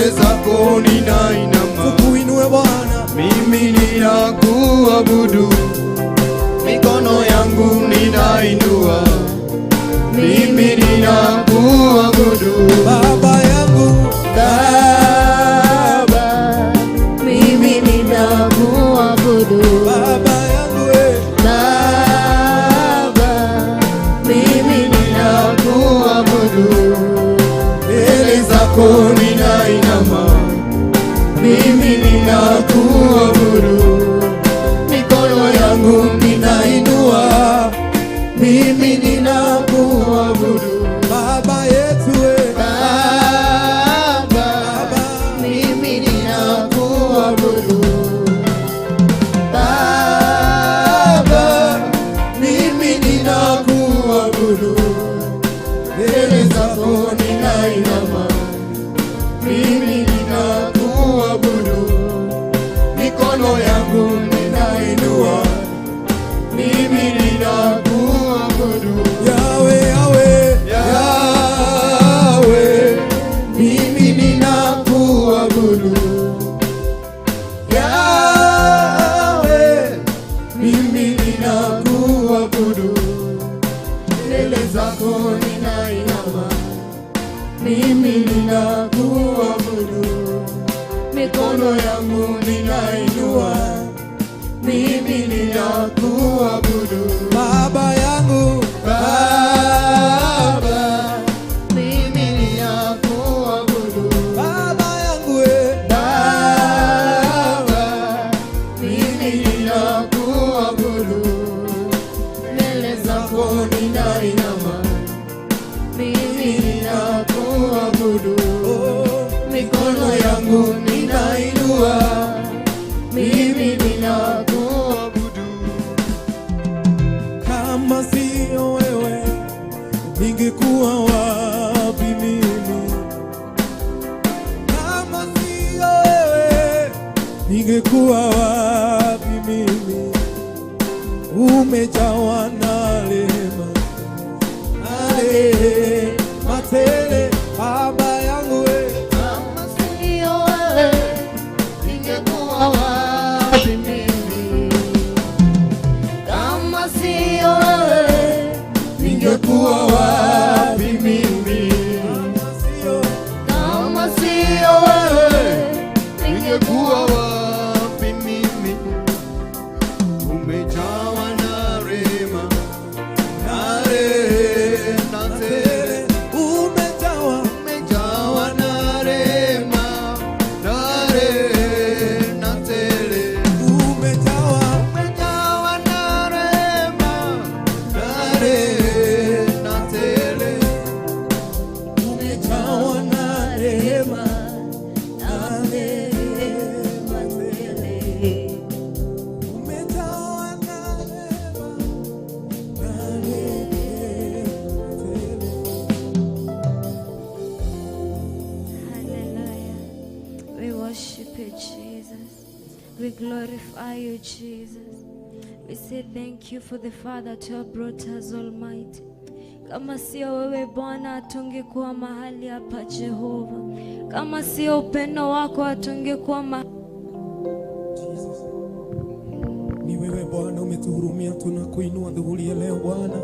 Mbele zako ninainama, Tukuinue Bwana, mimi ninakuabudu, mikono yangu ninainua, mimi ninakuabudu. Baba yangu, Baba, Mimi ninakuabudu. Baba yangu eh. Baba, mimi ninakuabudu, mbele zako ninainama, mimi ninakuabudu, mikono yangu ninainua, mimi ninakuabudu. Baba yetu eh. Baba, Baba, mimi ninakuabudu. Baba, mimi ninakuabudu, mbele zako ninainama, mimi ninakuabudu, mikono yangu ninainua, mimi ninakuabudu. Yahweh, Yahweh, Yahweh, mimi ninakuabudu. Yahweh, mimi ninakuabudu. Mbele zako ninainama, mimi ninakuabudu. Mikono yangu ninainua, mimi ninakuabudu. Baba yangu, Baba, mimi ninakuabudu. Baba yangu eh. Baba, mimi ninakuabudu. Mbele zako ninainama, mimi ninakuabudu. Oh, Mikono yangu ninainua, mimi ninakuabudu. Kama sio wewe ningekuwa wapi mimi? Kama sio wewe ningekuwa wapi mimi? Umejawa na rehema na rehema tele, Baba yangu we. Kama sio wewe, ningekuwa wapi mimi? Kama sio wewe, ningekuwa wapi mimi? Kama sio Kama sio wewe, ningekuwa wapi mimi? Umejawa na rehema, na rehema tele. Umejawa Umejawa na rehema, na rehema tele. Umejawa Umejawa na rehema, na rehema tele. Umejawa na rehema na rehema tele. Umejawa na rehema na rehema tele. Hallelujah. We worship you, Jesus. We glorify you, Jesus. We say thank you for the Father to have brought us, Almighty. Kama sio wewe Bwana, hatungekuwa mahali hapa Jehova. Kama sio upendo wako, hatungekuwa mahali. Jesus. Ni wewe Bwana umetuhurumia, tunakuinua dhuhuri ya leo Bwana.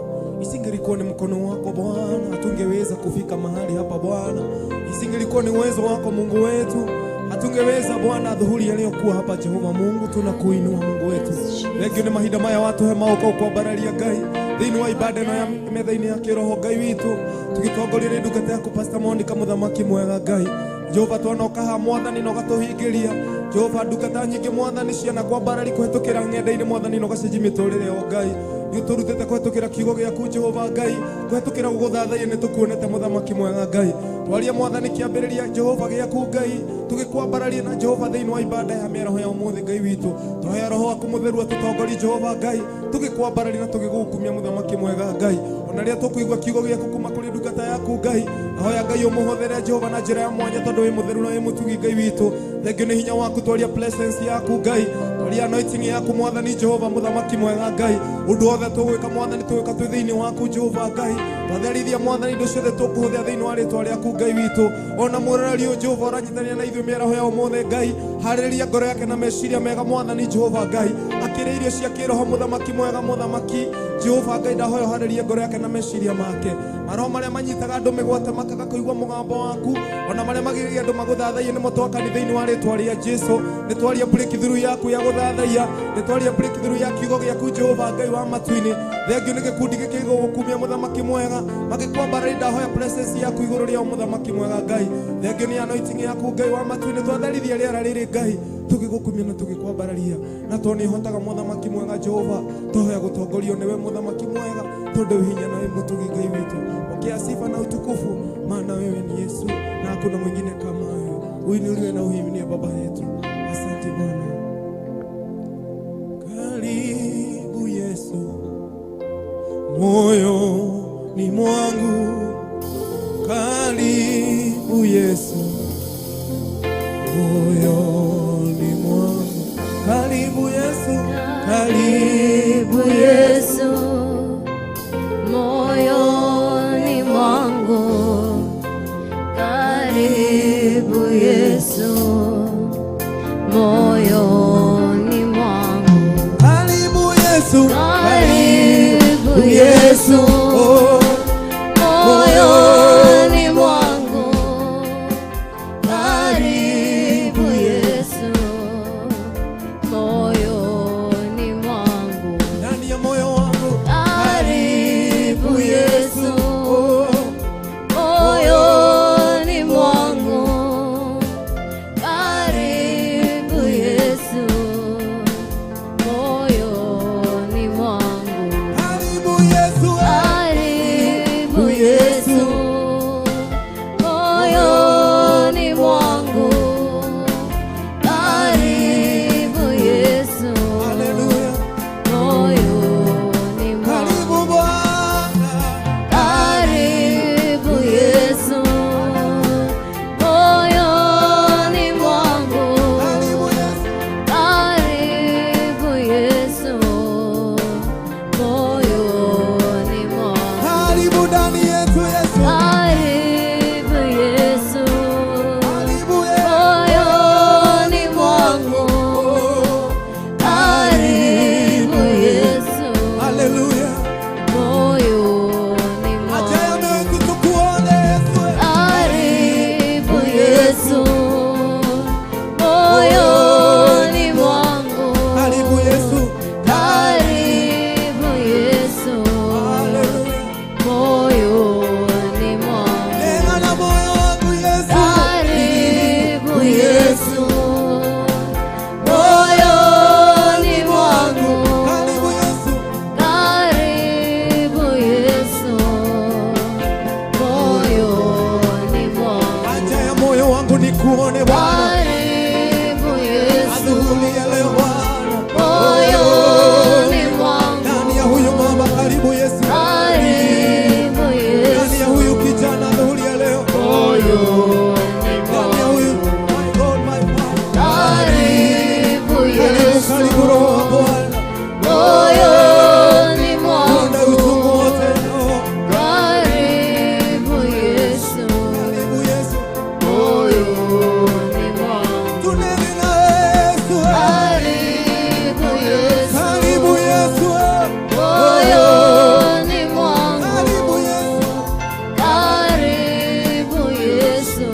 Isingelikuwa ni mkono wako Bwana, hatungeweza kufika mahali hapa Bwana. Isingelikuwa ni uwezo wako Mungu wetu, hatungeweza Bwana dhuhuri ya leo kuwa hapa Jehova Mungu. Tunakuinua Mungu wetu. Thengio nĩ mahinda maya watuhe maũka ũkwambararia Ngai thĩinĩ wa ibada ĩno ya metha-inĩ ya kĩroho Ngai witũ, tũgĩtongoria nĩ ndungata yaku Pastor Monica, mũthamaki mwega Ngai Jehova. Twanoka haha Mwathani na ũgatũhingĩria Jehova. Ndungata nyingĩ Mwathani ciana kwambarari kũhetũkĩra ng'enda-inĩ Mwathani na ũgacenjia mĩtũrĩre yao Ngai. Nĩ ũtũrutĩte kũhetũkĩra kiugo gĩaku Jehova Ngai, kũhetũkĩra gũgũthathaiya nĩ tũkuonete mũthamaki mwega Ngai. Twaria Mwathani kĩambĩrĩria Jehova gĩaku Ngai, tũgĩkwambararia na Jehova thĩinĩ wa ibada ya mĩaraho ya ũmũthĩ Ngai witũ. Twahoya Roho waku mũtheru atũtongorie Jehova Ngai, tũgĩkwambararia na tũgĩgũkumia mũthamaki mwega Ngai. Ona rĩrĩa tũkũigua kiugo gĩaku kuma kũrĩ ndungata yaku Ngai, ahoya Ngai ũmũhũthĩre Jehova na njĩra ya mwanya, tondũ wĩ mũtheru na wĩ mũtugi Ngai witũ. Thengiũ nĩ hinya waku, twaria presence yaku Ngai, twaria anointing yaku Mwathani Jehova, mũthamaki mwega Ngai. Ũndũ wothe tũgwĩka Mwathani, tũgwĩka twĩ thĩinĩ waku Jehova Ngai. Twatherithia Mwathani indo ciothe tũkũhũthĩra thĩinĩ wa rĩtwa rĩaku Ngai witũ. Ona mũroreri ũyũ Jehova ũranyitanĩra na ithuĩ mĩaraho ya ũmũthĩ Ngai, harĩrĩria ngoro yake na meciria mega Mwathani Jehova Ngai, akĩrĩa irio cia kĩroho mũthamaki mwega, mũthamaki Jehova Ngai, ndahoya ũharĩrie ngoro yake na meciria make. Maroho marĩa manyitaga andũ mĩgwate makaga kũigua mũgambo waku, ona marĩa magiragia andũ magũthathaiye nĩmo twakani thĩinĩ wa rĩtwa rĩa Jesu. Nĩ twaria breakthrough yaku ya gũthathaiya, nĩ twaria breakthrough ya kiugo gĩaku Jehova Ngai wa matu-inĩ. Thengiũ nĩ gĩkundi gĩkĩ gĩgũgũkumia mũthamaki mwega, magĩkwambarĩria, ndahoya presence yaku igũrũ rĩao mũthamaki mwega Ngai. Thengiũ nĩ anointing yaku Ngai wa matu-inĩ. Twatharithia rĩera rĩrĩ Ngai, tũgĩgũkumia na tũgĩkwambararia, na tondũ nĩ ũhotaga mũthamaki mwega Jehova, twahoya gũtongorio nĩwe mũthamaki mwega, tondũ wĩ hinya na wĩ mũtugi Ngai witũ. Pokea sifa na utukufu, maana wewe ni Yesu na hakuna mwingine kama wewe. Uinuliwe na uhimidiwe Baba yetu. Asante Bwana. Karibu Yesu moyoni mwangu, karibu Yesu moyoni mwangu, karibu Yesu, karibu. Karibu Yesu moyoni mwangu, karibu Yesu moyoni mwangu, Karibu Yesu, karibu Yesu oh, moyoni mwangu, karibu Yesu moyoni mwangu. Ndani ya moyo wangu, Karibu Yesu oh, moyoni mwangu, karibu Yesu moyoni mwangu, karibu Yesu, karibu Yesu moyoni mwangu, karibu Yesu haleluya, moyoni mwangu. Karibu Bwana, Karibu Yesu moyoni mwangu, karibu Yesu, karibu Yesu moyoni mwangu, karibu ndani yetu Yesu, karibu Yesu karibu Yesu, moyoni mwangu, oh, karibu Yesu haleluya. Moyoni Acha mwangu. ya mioyo yetu tukuone Yesu, Karibu Yesu moyoni mwangu, karibu Yesu, karibu Yesu haleluya. Moyoni mwangu, Nena na moyo wangu Yesu, karibu Yesu moyoni mwangu, karibu Yesu, karibu Yesu moyoni mwangu. Haja ya moyo wangu nikuone Bwana, Karibu Yesu adhuhuri ya leo Bwana, moyoni mwangu, ndani ya huyu mama, karibu Yesu, karibu ndani ya Yesu huyu kijana, adhuhuri ya leo, moyoni ndani ya huyu, my God, my Father, karibu karibu, Yesu karibu Roho wa Bwana, moyoni ondoa uchungu mwangu, wote, oh, karibu Yesu karibu Yesu, moyoni mwangu, tunene na Yesu, karibu Yesu karibu Yesu, moyoni mwangu, karibu Yesu, karibu Yesu.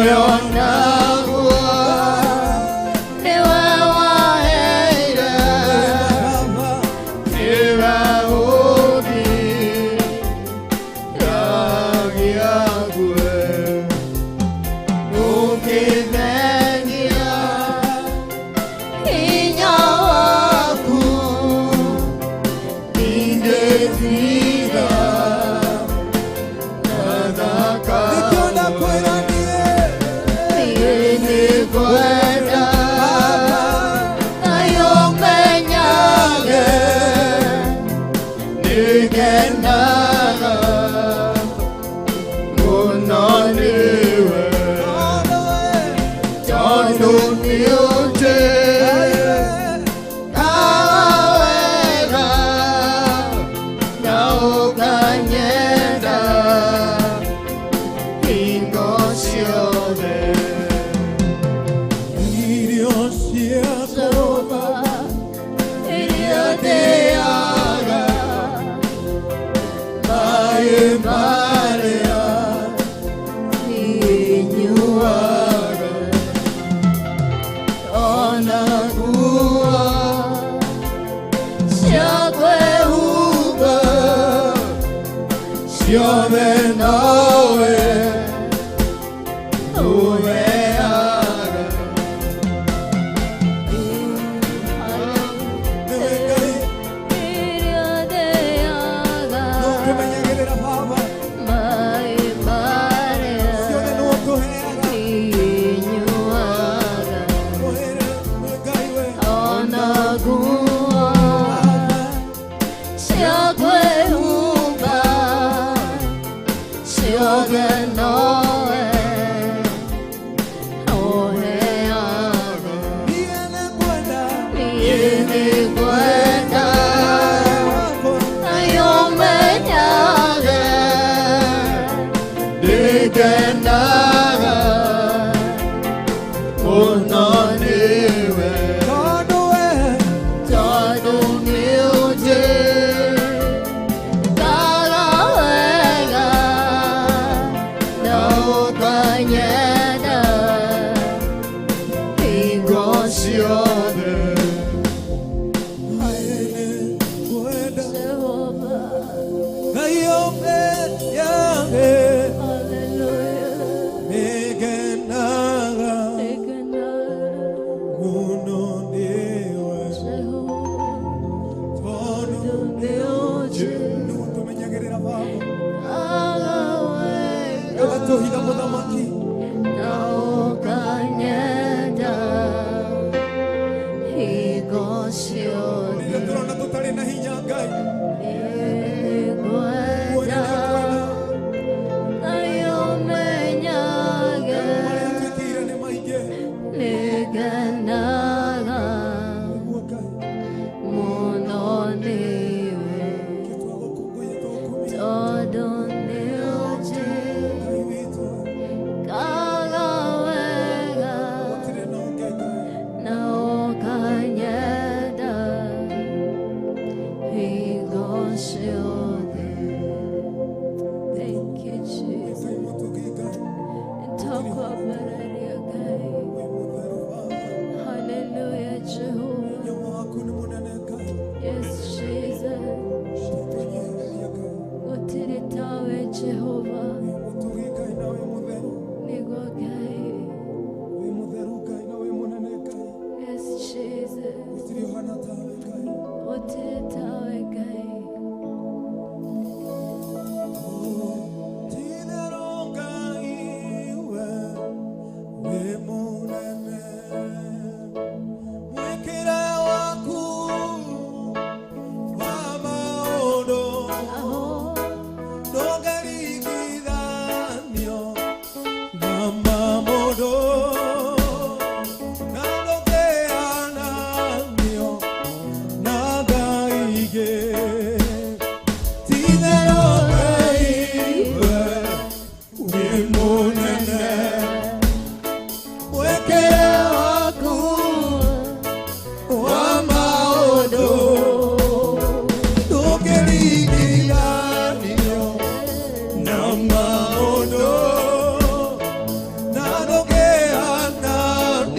Muoyo naguo nĩwe waheire, nĩwe ũndiragia ngue. Ũngĩthengia hinya waku, ndingĩtiga na Nĩkĩo ndakwĩra niĩ. Niĩ nĩngwenda nayo menyage nĩngenaga mũno nĩwe, tondũ nĩũnjĩkaga wega na ũkanyenda hingo ciothe.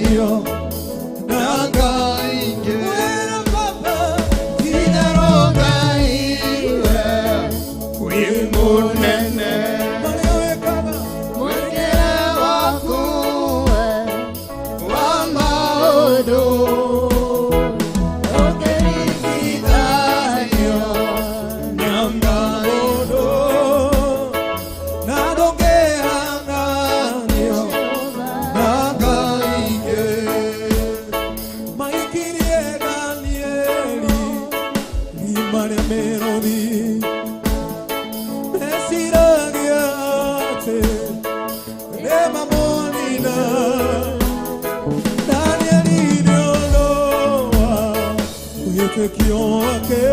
Ndũngĩhananio na Ngai ingĩ. Wĩra Baba. Ti-itherũ Ngai we wĩ mũnene. Marĩa wĩkaga. Mwĩkĩre waku wa maũndũ ndũngĩringithanio Na maũndũ na ndũngĩhananio na Ngai ingĩ. Maikirie Danieli irima rĩa mĩrũthi, meciragia atĩ nĩmamonina. Danieli nĩ ũndũ wa wĩtĩkio wake,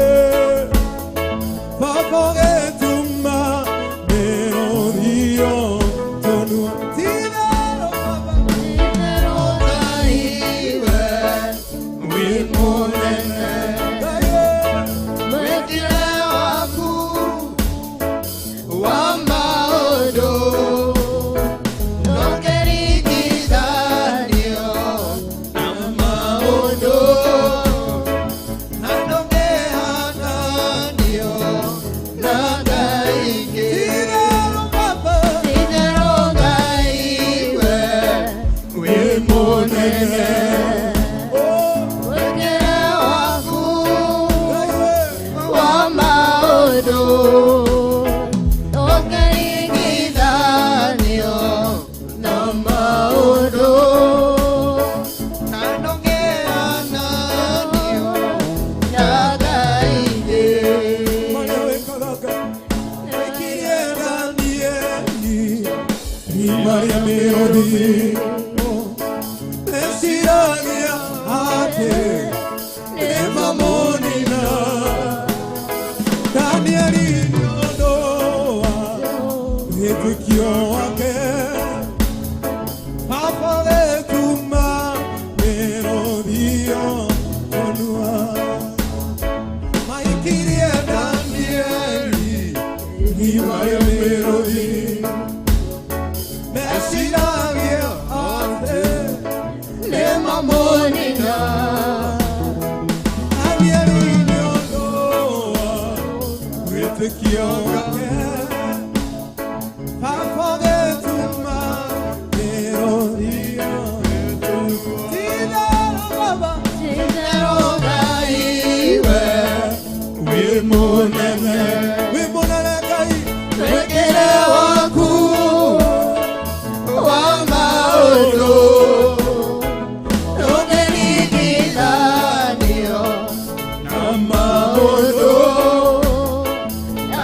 Baba ũgĩtũma mĩrũthi ĩyo tũnua. Ti-itherũ Baba. Ti-itherũ Ngai we wĩ mũnene. Ngai we. Mwĩkĩre waku wa maũndũ ndũngĩringithanio na maũndũ na ndũngĩhananio na Ngai ingĩ. Ti-itherũ Baba. Ti-itherũ Ngai we wĩ mũnene. Oh, Mwĩkĩre waku Ngai we. wa maũndũ ndũngĩringithanio na maũndũ na ndũngĩhananio na Ngai ingĩ. Marĩa wĩkaga Ngai. Maikirie Danieli irima rĩa mĩrũthi, meciragia atĩ nĩmamonina. Danieli nĩ ũndũ wa wĩtĩkio wake, Baba ũgĩtũma mĩrũthi ĩyo tũnua. Maikirie Danieli irima rĩa mĩrũthi, meciragia atĩ Nĩmamonina. Danieli nĩ ũndũ wa wĩtĩkio wake, Baba ũgĩtũma mĩrũthi ĩyo tũnua. Ti-itherũ Baba. Ti-itherũ Ngai we wĩ mũnene. Wĩ mũnene Ngai. Mwĩkĩre waku wa maũndũ ndũngĩringithanio Na maũndũ na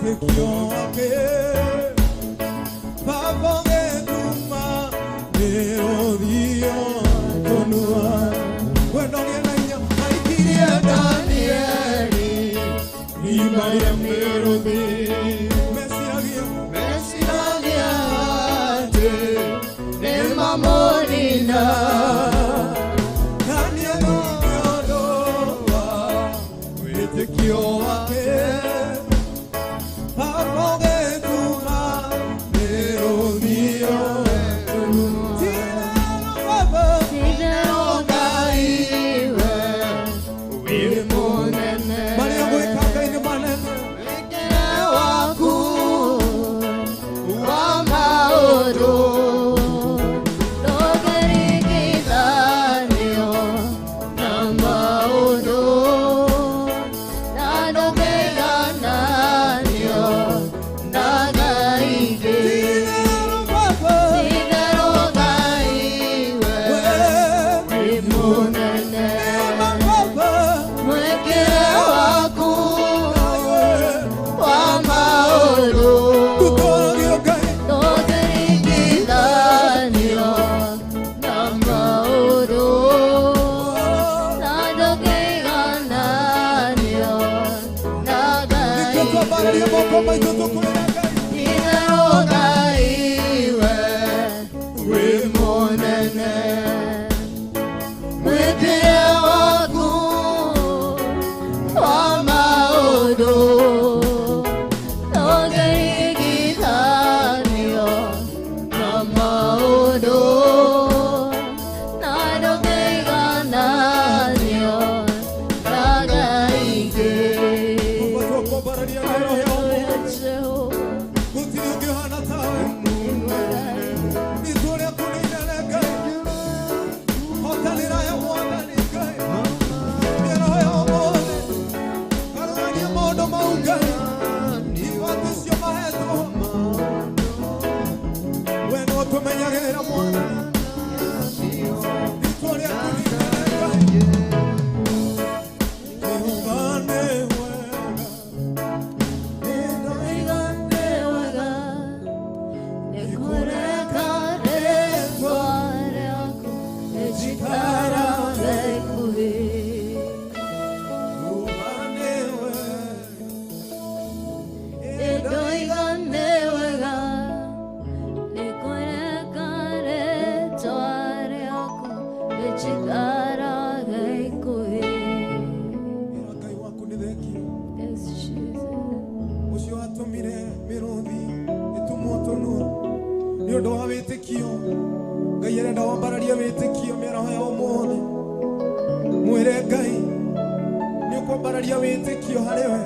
Wĩtĩkio wake Baba ũgĩtũma mĩrũthi tũnua wendo ũgĩe na hinya maikirie Danieli irima rĩa mĩrũthi meciragia Meciragia atĩ nĩmamũnina. Danieli nĩ ũndũ wa wĩtĩkio wake Baba ũgĩtũma mĩrũthi Ti-itherũ Baba Ti-itherũ Ngai we wĩ mũnene. Marĩa gwĩka Ngai nĩ manene Mwĩkĩre waku wa maũndũ ndũngĩringithanio na maũndũ na ndũngĩigananio na Ngai ingĩ. Ti-itherũ Baba Ti-itherũ Ngai we wĩ mũnene. Baba Mwĩkĩre waku wa maũndũ Tũtũũragio Ngai ndũngĩringithanio na maũndũ na ndũngĩigananio na Ngai Nĩkĩo twambararia moko maitũ tũkwĩra Ngai Ti-itherũ Ngai we wĩ mũnene. Mwĩkĩre waku wa maũndũ ndũngĩringithanio na maũndũ na ndũngĩigananio na Ngai ingĩ. Baba twakwambararia na roho ya ũmũthĩ Hallelujah, Jehovah. Gũtirĩ ũngĩ ũhana tawe Rĩĩtwa rĩaku nĩ inene Ngai Hotanĩra ya Mwathani Ngai Mĩroho ya ũmũthĩ Garũrania maũndũ mau Ngai Ihooto icio mahetwo We nĩwe ũtũmenyagĩrĩra Mwathani Rĩĩtwa rĩaku nĩ inene Ngai Jehova nĩ wega Ndoigane wega, nĩkũreka rĩĩtwa rĩaku rĩnjikarage ikuhĩ. Jehova nĩ wega Ndoigane wega, nĩkũreka rĩĩtwa rĩaku rĩnjikarage ikuhĩ. Ĩra Ngai waku nĩ thengiũ Yes, Jesus. Ũcio watũmire mĩrũthi ĩtumwo tũnua nĩ ũndũ wa wĩtĩkio Ngai arenda wambararie wĩtĩkio mĩaraho ya ũmũthĩ mwĩre Ngai nĩ ũkwambararia wĩtĩkio harĩ we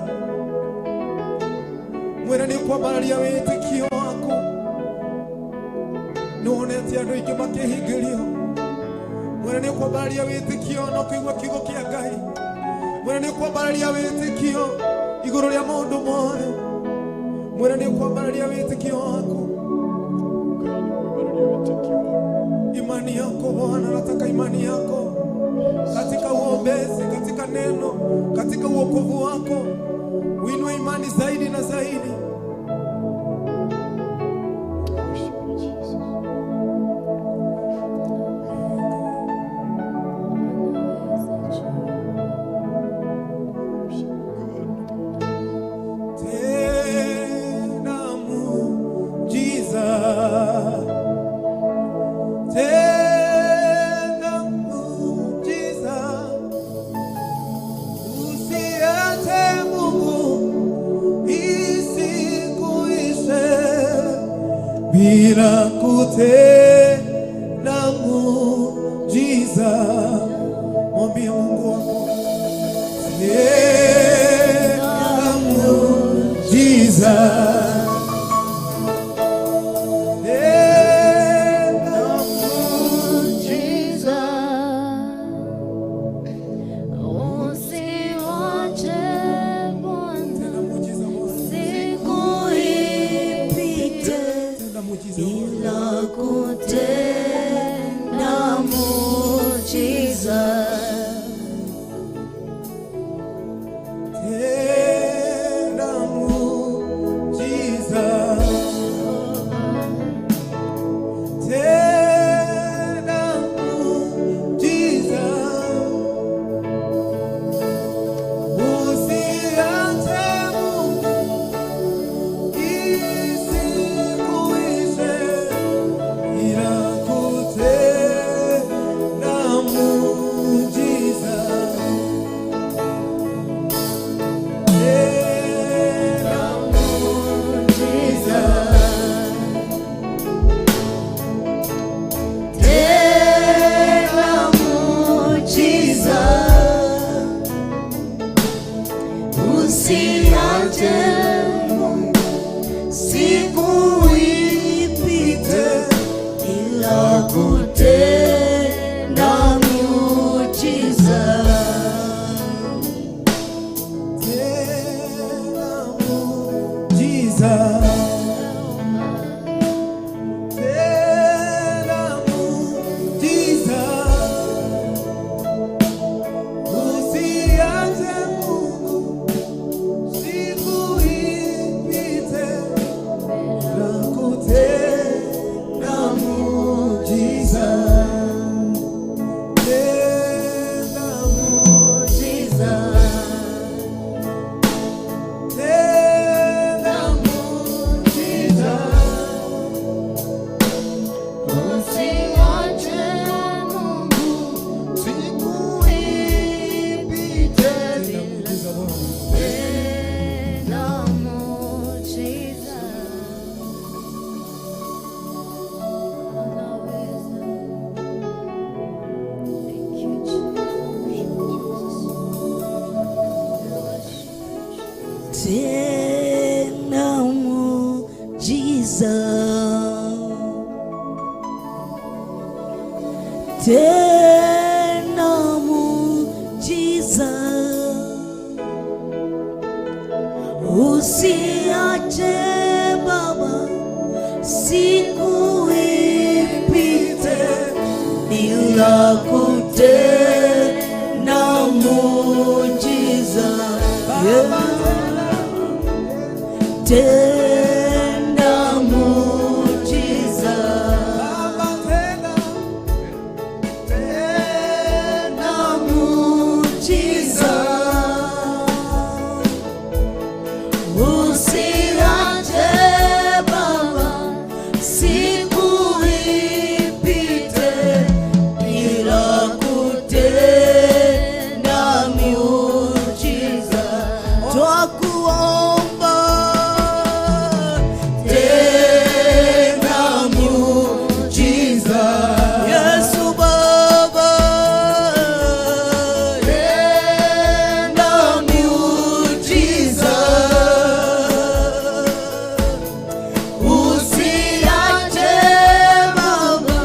mwĩre nĩ ũkwambararia wĩtĩkio waku nĩ wonete andũ aingĩ makĩhingĩrio mwĩre nĩ ũkwambararia wĩtĩkio na ũkĩigua kiugo kĩa Ngai mwĩre nĩ ũkwambararia wĩtĩkio igũrũ rĩa maũndũ mothe mwĩre nĩ ũkwambararia wĩtĩkio waku imani yako Bwana, nataka imani yako katika uombezi, katika neno, katika uokovu wako, uinue imani zaidi na zaidi. Worship you, Jesus. Worship you, God. Tena muujiza, tena muujiza, usiache Mungu isikuishe bila kutenda muujiza. Mwambie Mungu wako tena muujiza, tena Muujiza, usiwache Bwana, tena muujiza Bwana, siku ipite tena muujiza Bwana. bila kutenda muujiza. Tena muujiza. Usiache Mungu siku ipite bila kutenda miujiza. Tenda muujiza. Tenda muujiza. Usiache Mungu siku ipite bila kutenda muujiza. Tenda muujiza. Tenda muujiza. Usiache Mungu siku ipite Tenda muujiza Bwana. Tenda muujiza. Unaweza. Thank you, Jesus. We worship you, Jesus. Tenda muujiza, tenda muujiza, usiache Baba siku ipite bila kutenda muujiza. Yeah. Tenda muujiza, Baba tenda, tenda muujiza, usiache Baba siku ipite bila kutenda miujiza. Twakuomba tenda miujiza, Yesu Baba, tenda miujiza, usiache Baba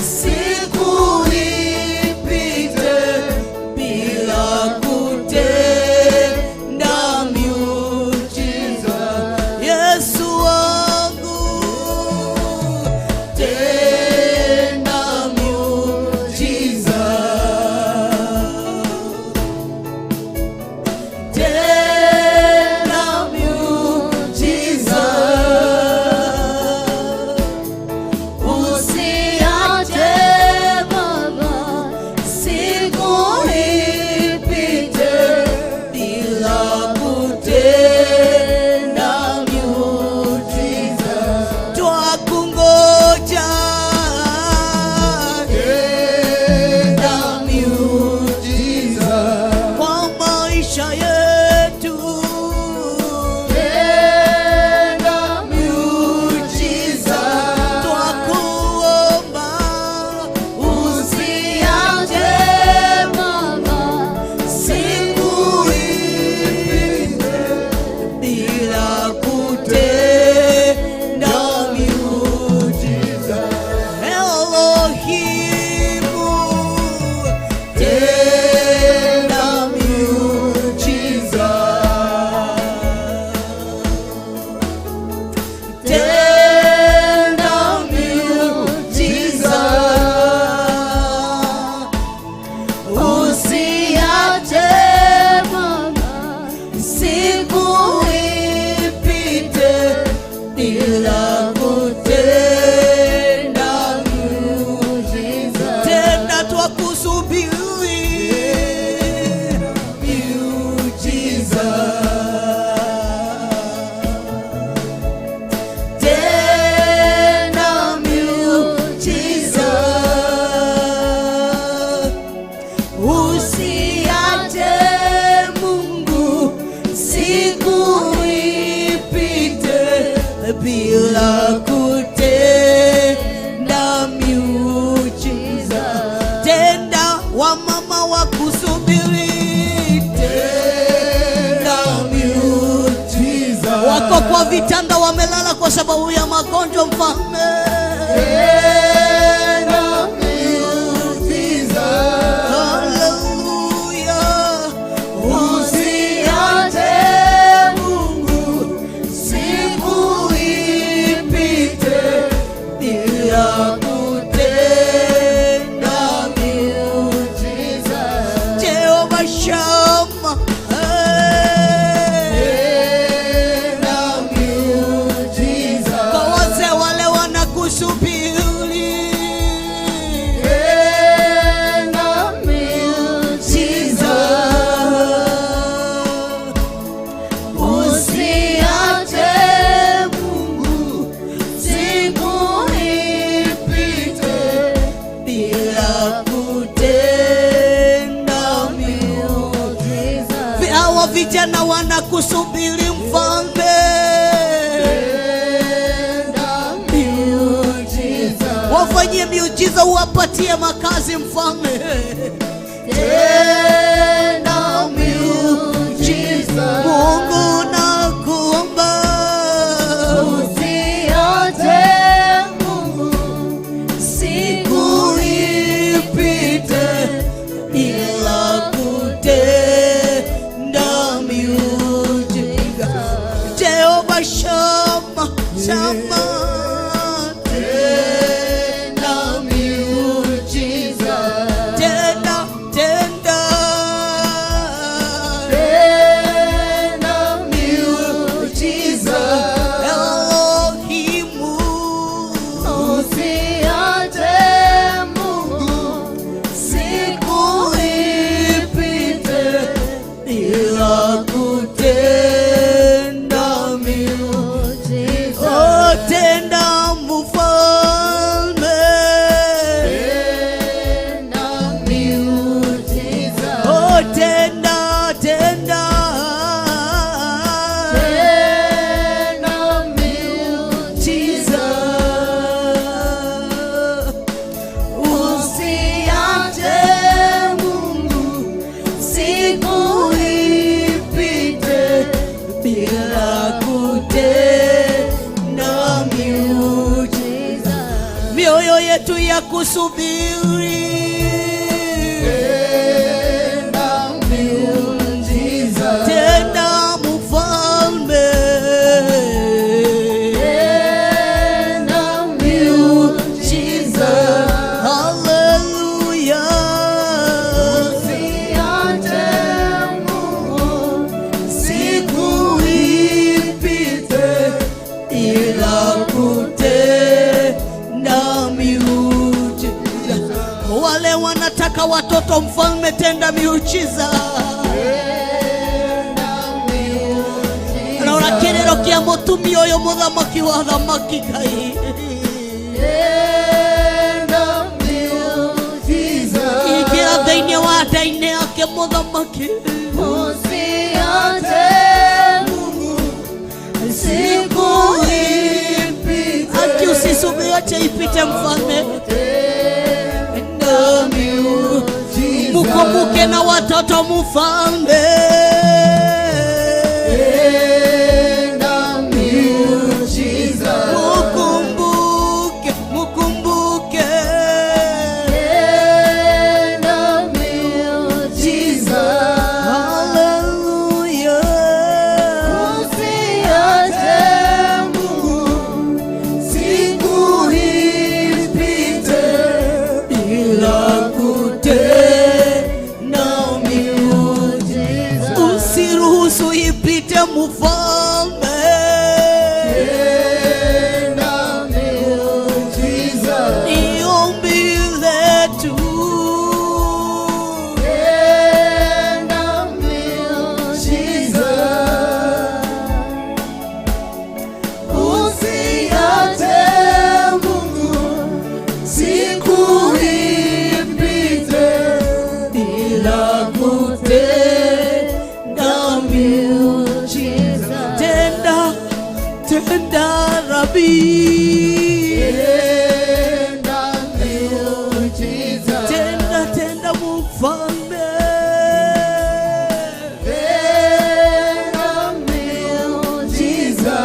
siku ipite bila kutenda miujiza. Yesu wangu, tenda miujiza, tenda miujiza, usiache Baba siku ipite bila kutenda miujiza. Twakungoja Tenda miujiza. kwa maisha yetu, Tenda miujiza. twakuomba usiache Baba siku ipite bila kutenda miujiza. Elohimu, Tenda miujiza. Tenda miujiza, usiache Baba siku ipite bila kutenda miujiza. Tena twakusubiri miujiza, tena miujiza, usiache Mungu siku ipite bila kutenda miujiza. Tenda wamama wa kusubiri, tenda Kwa vitanda wamelala kwa sababu ya magonjwa, mfalme. Tenda miujiza. Haleluya. Usiache Mungu siku ipite bila kutenda miujiza. Jehova Shama. Tenda miujiza. Kwa wazee wale wanakusubiri. Tenda miujiza. Usiache Mungu siku ipite bila kutenda miujiza. Hawa vijana wanakusubiri, mfalme. Tenda miujiza. Wafanyie miujiza, uwapatie makazi, mfalme. Tenda miujiza. Mungu, nakuomba. Usiache Mungu siku ipite bila kutenda miujiza. Jehova Shama, Shama. Tenda miujiza. Tenda, tenda. Tenda miujiza. Elohimu. Usiache Mungu siku ipite bila kutenda miujiza. Oh, tenda, mfalme. Tenda miujiza. Oh, tenda, tenda. Tenda miujiza. Usiache Mungu siku ipite bila kutenda miujiza. Mioyo yetu ya kusubiri. Tenda miujiza. Tenda, mfalme. Tenda miujiza. Haleluya. Usiache Mungu siku ipite bila kutenda miujiza. Wale wanataka watoto, mfalme, tenda miujiza. Tenda miujiza. Rora kĩrĩro kĩa mũtumia ũyũ, mũthamaki wa thamaki Ngai. Tenda miujiza. Ingĩra thĩinĩ wa nda-inĩ yake, mũthamaki. Usiache Mungu siku ipite Ati usisubiri, acha ipite, mfalme. Tenda miujiza. Mukumbuke na watoto, mfalme. Tenda miujiza. Mukumbuke, mukumbuke. Tenda miujiza. Haleluya. Usiache Mungu siku ipite bila kutenda miujiza. Usiruhusu ipite, mfalme. Tenda miujiza. Ni ombi letu. Tenda miujiza. Usiache Mungu siku ipite bila kutenda miujiza. Tenda, tenda, Rabi. Tenda miujiza. Tenda, tenda, mfalme. Tenda miujiza.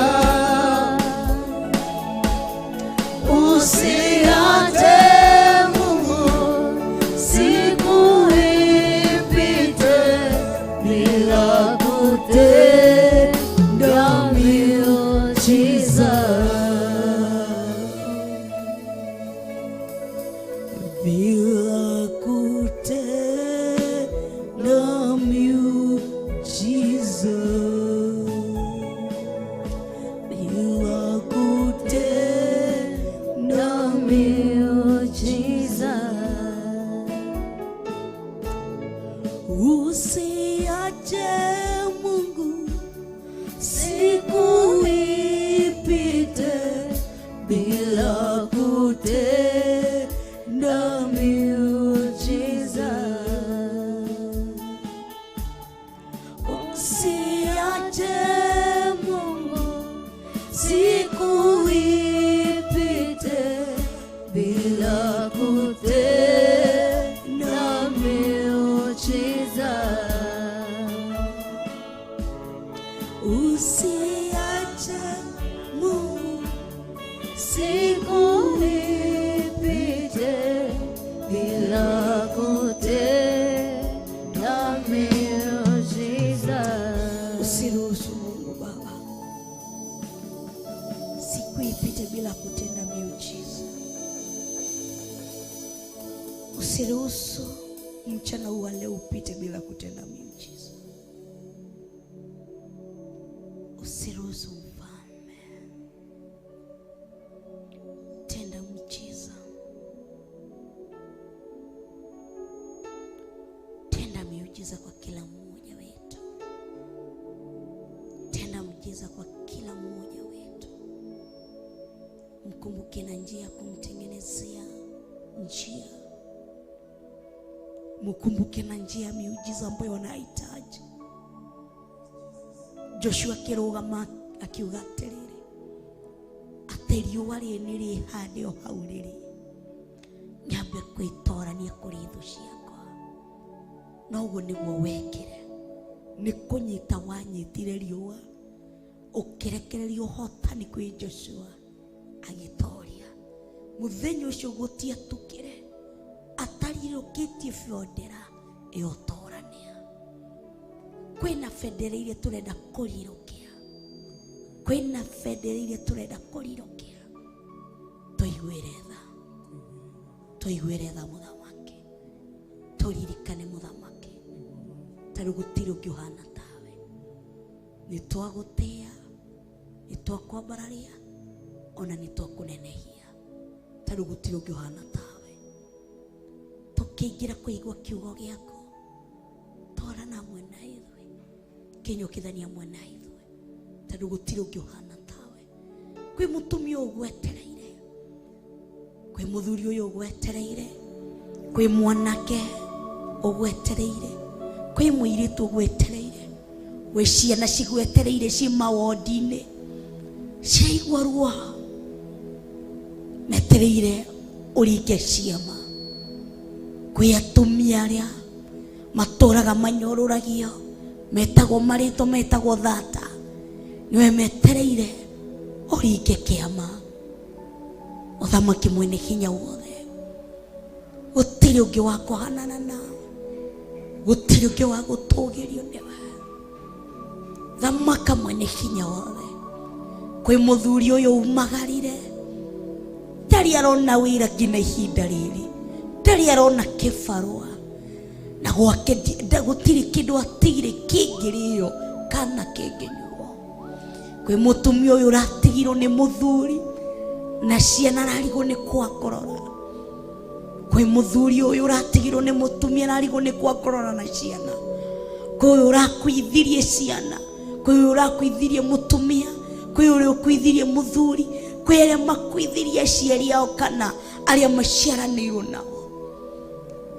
kutenda miujiza. Bila kutenda miujiza, bila kutenda Miujiza. Usiache Mungu siku ipite bila kutenda Miujiza. Usiache Mungu siku ipite bila kutenda miujiza. Usiache Mungu Siku ipite bila kutenda miujiza. Usiruhusu Mungu Baba siku ipite bila kutenda miujiza. Usiruhusu mchana huu wa leo upite bila kutenda miujiza. Usiruhusu Mfalme, tenda miujiza, tenda miujiza kwa kila mmoja wetu, tenda miujiza kwa kila mmoja wetu. Mkumbuke na njia ya kumtengenezea njia, mkumbuke na njia ya miujiza ambayo wanahitaji. Joshua akĩrũgama akiuga atĩrĩrĩ, atĩ riũa rĩrĩ nĩ rĩhande o hau rĩrĩ, nyambe kwĩtorania kũrĩ thũ ciakwa. Noguo nĩguo wekire, nĩ kũnyita wanyitire riũa, ũkĩrekereria ũhotani kwĩ Joshua agĩtoria. Mũthenya ũcio gũtiatukire atarirũkĩtie bendera ya ũtorania. Kwĩna bendera iria tũrenda kũrirũkia, kwĩna bendera iria tũrenda kũrirũkia. Tũiguĩre tha, tũiguĩre tha Mũthamaki, tũririkane Mũthamaki, tarĩu gũtirĩ ũngĩ ũhana tawe. Nĩ twagũtĩa, nĩ twakwambararia, ona nĩ twakũnenehia, tarĩu gũtirĩ ũngĩ ũhana tawe. Tũkĩingĩra kũigua kiugo gĩaku, twarana hamwe na ithuĩ, kĩnyũkithania hamwe na ithuĩ, tondũ gũtirĩ ũngĩ ũhana tawe. Kwĩ mũtumia ũyũ ũgwetereire, kwĩ mũthuri ũyũ ũgwetereire, kwĩ mwanake ũgwetereire, kwĩ mũirĩtu ũgwetereire, gwĩ ciana cigwetereire ci mawondi-inĩ, ciraigua ruo, metereire ũringe ciama. Kwĩ atumia arĩa matũraga manyorũragio, metagwo marĩtwa, metagwo thata, nĩwe metereire ũringe kĩama. Mũthamaki mwene hinya wothe, gũtirĩ ũngĩ wa kũhanana nawe, gũtirĩ ũngĩ wa gũtũgĩrio nĩwe. Thamaka mwene hinya wothe. Kwĩ mũthuri ũyũ umagarire, ndarĩ arona wĩra nginya ihinda rĩrĩ, ndarĩ arona kĩbarũa, na gwake gũtirĩ kĩndũ atigire kĩngĩrĩo kana kĩngĩnyuo. Kwĩ mũtumia ũyũ ũratigirwo nĩ mũthuri na ciana ararigwo nĩ kwa kũrora. Kwĩ mũthuri ũyũ ũratigirwo nĩ mũtumia ararigwo nĩ kwa kũrora na ciana. Kwĩ ũyũ ũrakuithirie ciana, kwĩ ũyũ ũrakuithirie mũtumia, kwĩ ũrĩa ũkuithirie mũthuri, kwĩ arĩa makuithirie aciari ao kana arĩa maciaranĩirwo nao.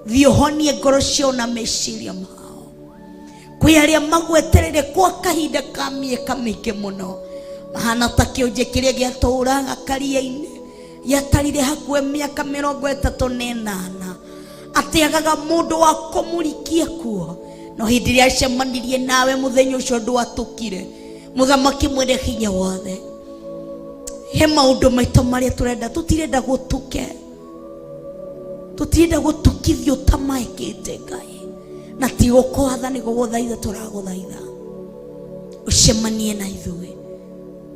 Thiĩ ũhonie ngoro ciao na meciria mao. Kwĩ arĩa magwetereire kwa kahinda ka mĩaka mĩingĩ mũno, mahana ta kĩonje kĩrĩa gĩatũraga karia-inĩ, gĩatarire hakuhĩ mĩaka 38, atĩagaga mũndũ wa kũmũrikia kuo. No hĩndĩ ĩrĩa acemanirie nawe mũthenya ũcio ndwatũkire. Mũthamaki mwene hinya wothe, he maũndũ maitũ marĩa tũrenda, tũtirenda gũtuke, tũtirenda gũtukithio ta maekĩte Ngai. Na ti gũkwatha nĩ gũgũthaitha tũragũthaitha ucemanie na ithuĩ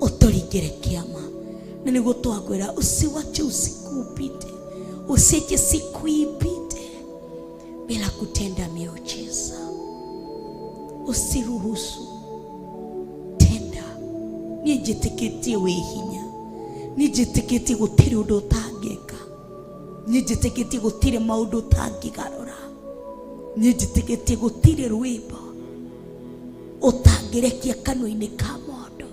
ũtũringĩre kĩama na nĩguo twakwĩra usiwache usiku upite, usiache siku ipite bila kutenda miujiza. Usiruhusu, tenda. Niĩ njĩtĩkĩtie wĩ hinya, niĩ njĩtĩkĩtie gũtirĩ ũndũ ũtangĩka, niĩ njĩtĩkĩtie gũtirĩ maũndũ ũtangĩgarũra, niĩ njĩtĩkĩtie gũtirĩ rwĩmbo ũtangĩrekia kanua-inĩ ka mũndũ.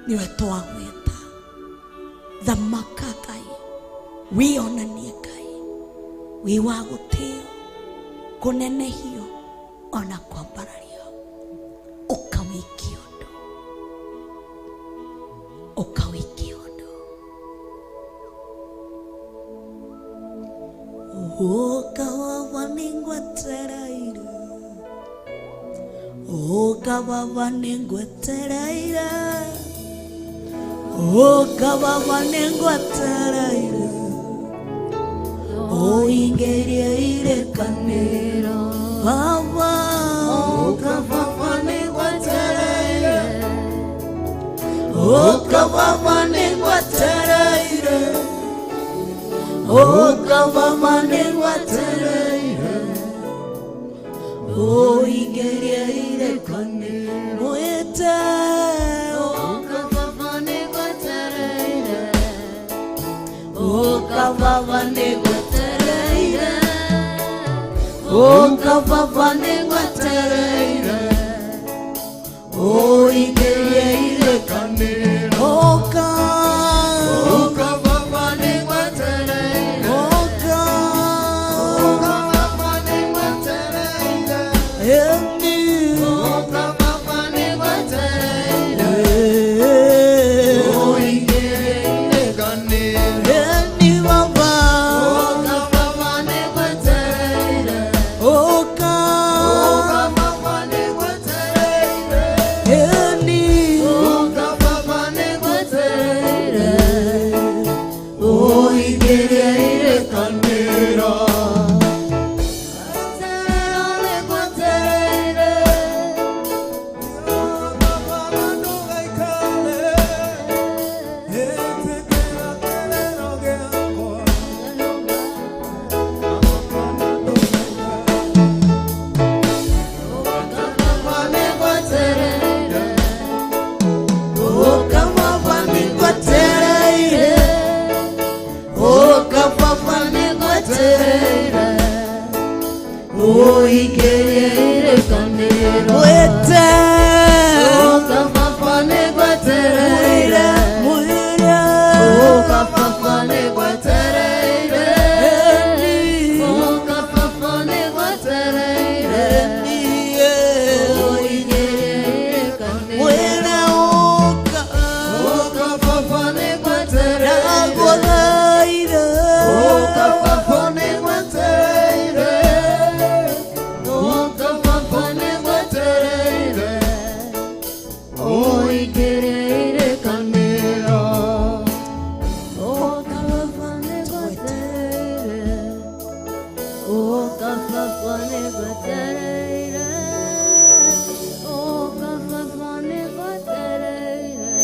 Nĩwe twagwĩta, thamaka Ngai, wĩonanie Ngai, wĩ wa gũtĩo, kũnenehio ona kwambarario, ũkawĩkia ũndũ, ũkawĩkia ũndũ. Ũka baba nĩngwetereire, ũka baba nĩngwetereire, ũka baba nĩngwetereire, ũingĩrie irĩkanĩro baba. Ũka baba nĩngwetereire, Ũka baba nĩngwetereire, ũka baba nĩngwetereire, ũingĩrie irĩkanĩro mwĩte. Ũka baba nĩngwetereire, Ũka baba nĩngwetereire, ũka baba nĩngwetereire, ũingĩrie irĩkanĩro. Ũka, ũka baba nĩngwetereire, ũka, ũka baba nĩngwetereire, eni. ũka baba nĩngwetereire, ũingĩrie irĩkanĩro. Eni baba. Ũka baba nĩngwetereire, Ũka, ũka baba nĩngwetereire, eni. ũka baba nĩngwetereire, Ũingĩrie irĩkanĩro. Ũka baba nĩngwetereire, ũka baba nĩngwetereire, ũingĩrie irĩkanĩro. Mwĩte. Ũka baba nĩngwetereire, Mwĩre, ũka baba nĩngwetereire, eni, ũka baba nĩngwetereire, eni, ũingĩrie irĩkanĩro. mwĩre ũka, Ũka baba nĩngwetereire, ndagũthaitha. ũka baba nĩngwetereire, ũka baba nĩngwetereire, ũingĩrie irĩkanĩro. Ũka baba nĩngwetereire, ũka baba nĩngwetereire, ũka baba nĩngwetereire,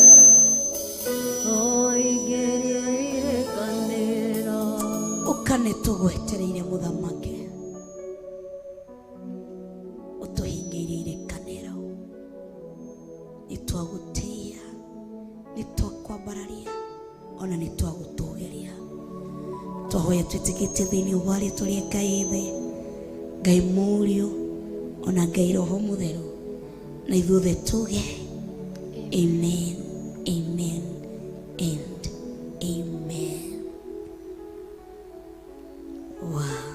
ũingĩrie irĩkanĩro. Ũka nĩ tũgwetereire mũthamaki, ũtũhingĩirie irĩkanĩro. Nĩ twagũtĩĩa, nĩ twakwambararia, ona nĩ twagũtũgĩria. Twahoya twĩtĩkĩtie thĩinĩ wa rĩtwa rĩa Ngai Ithe, Ngai Mũriũ, ona Ngai Roho Mũtheru, na ithuothe tuge amen, amen and amen. Wow.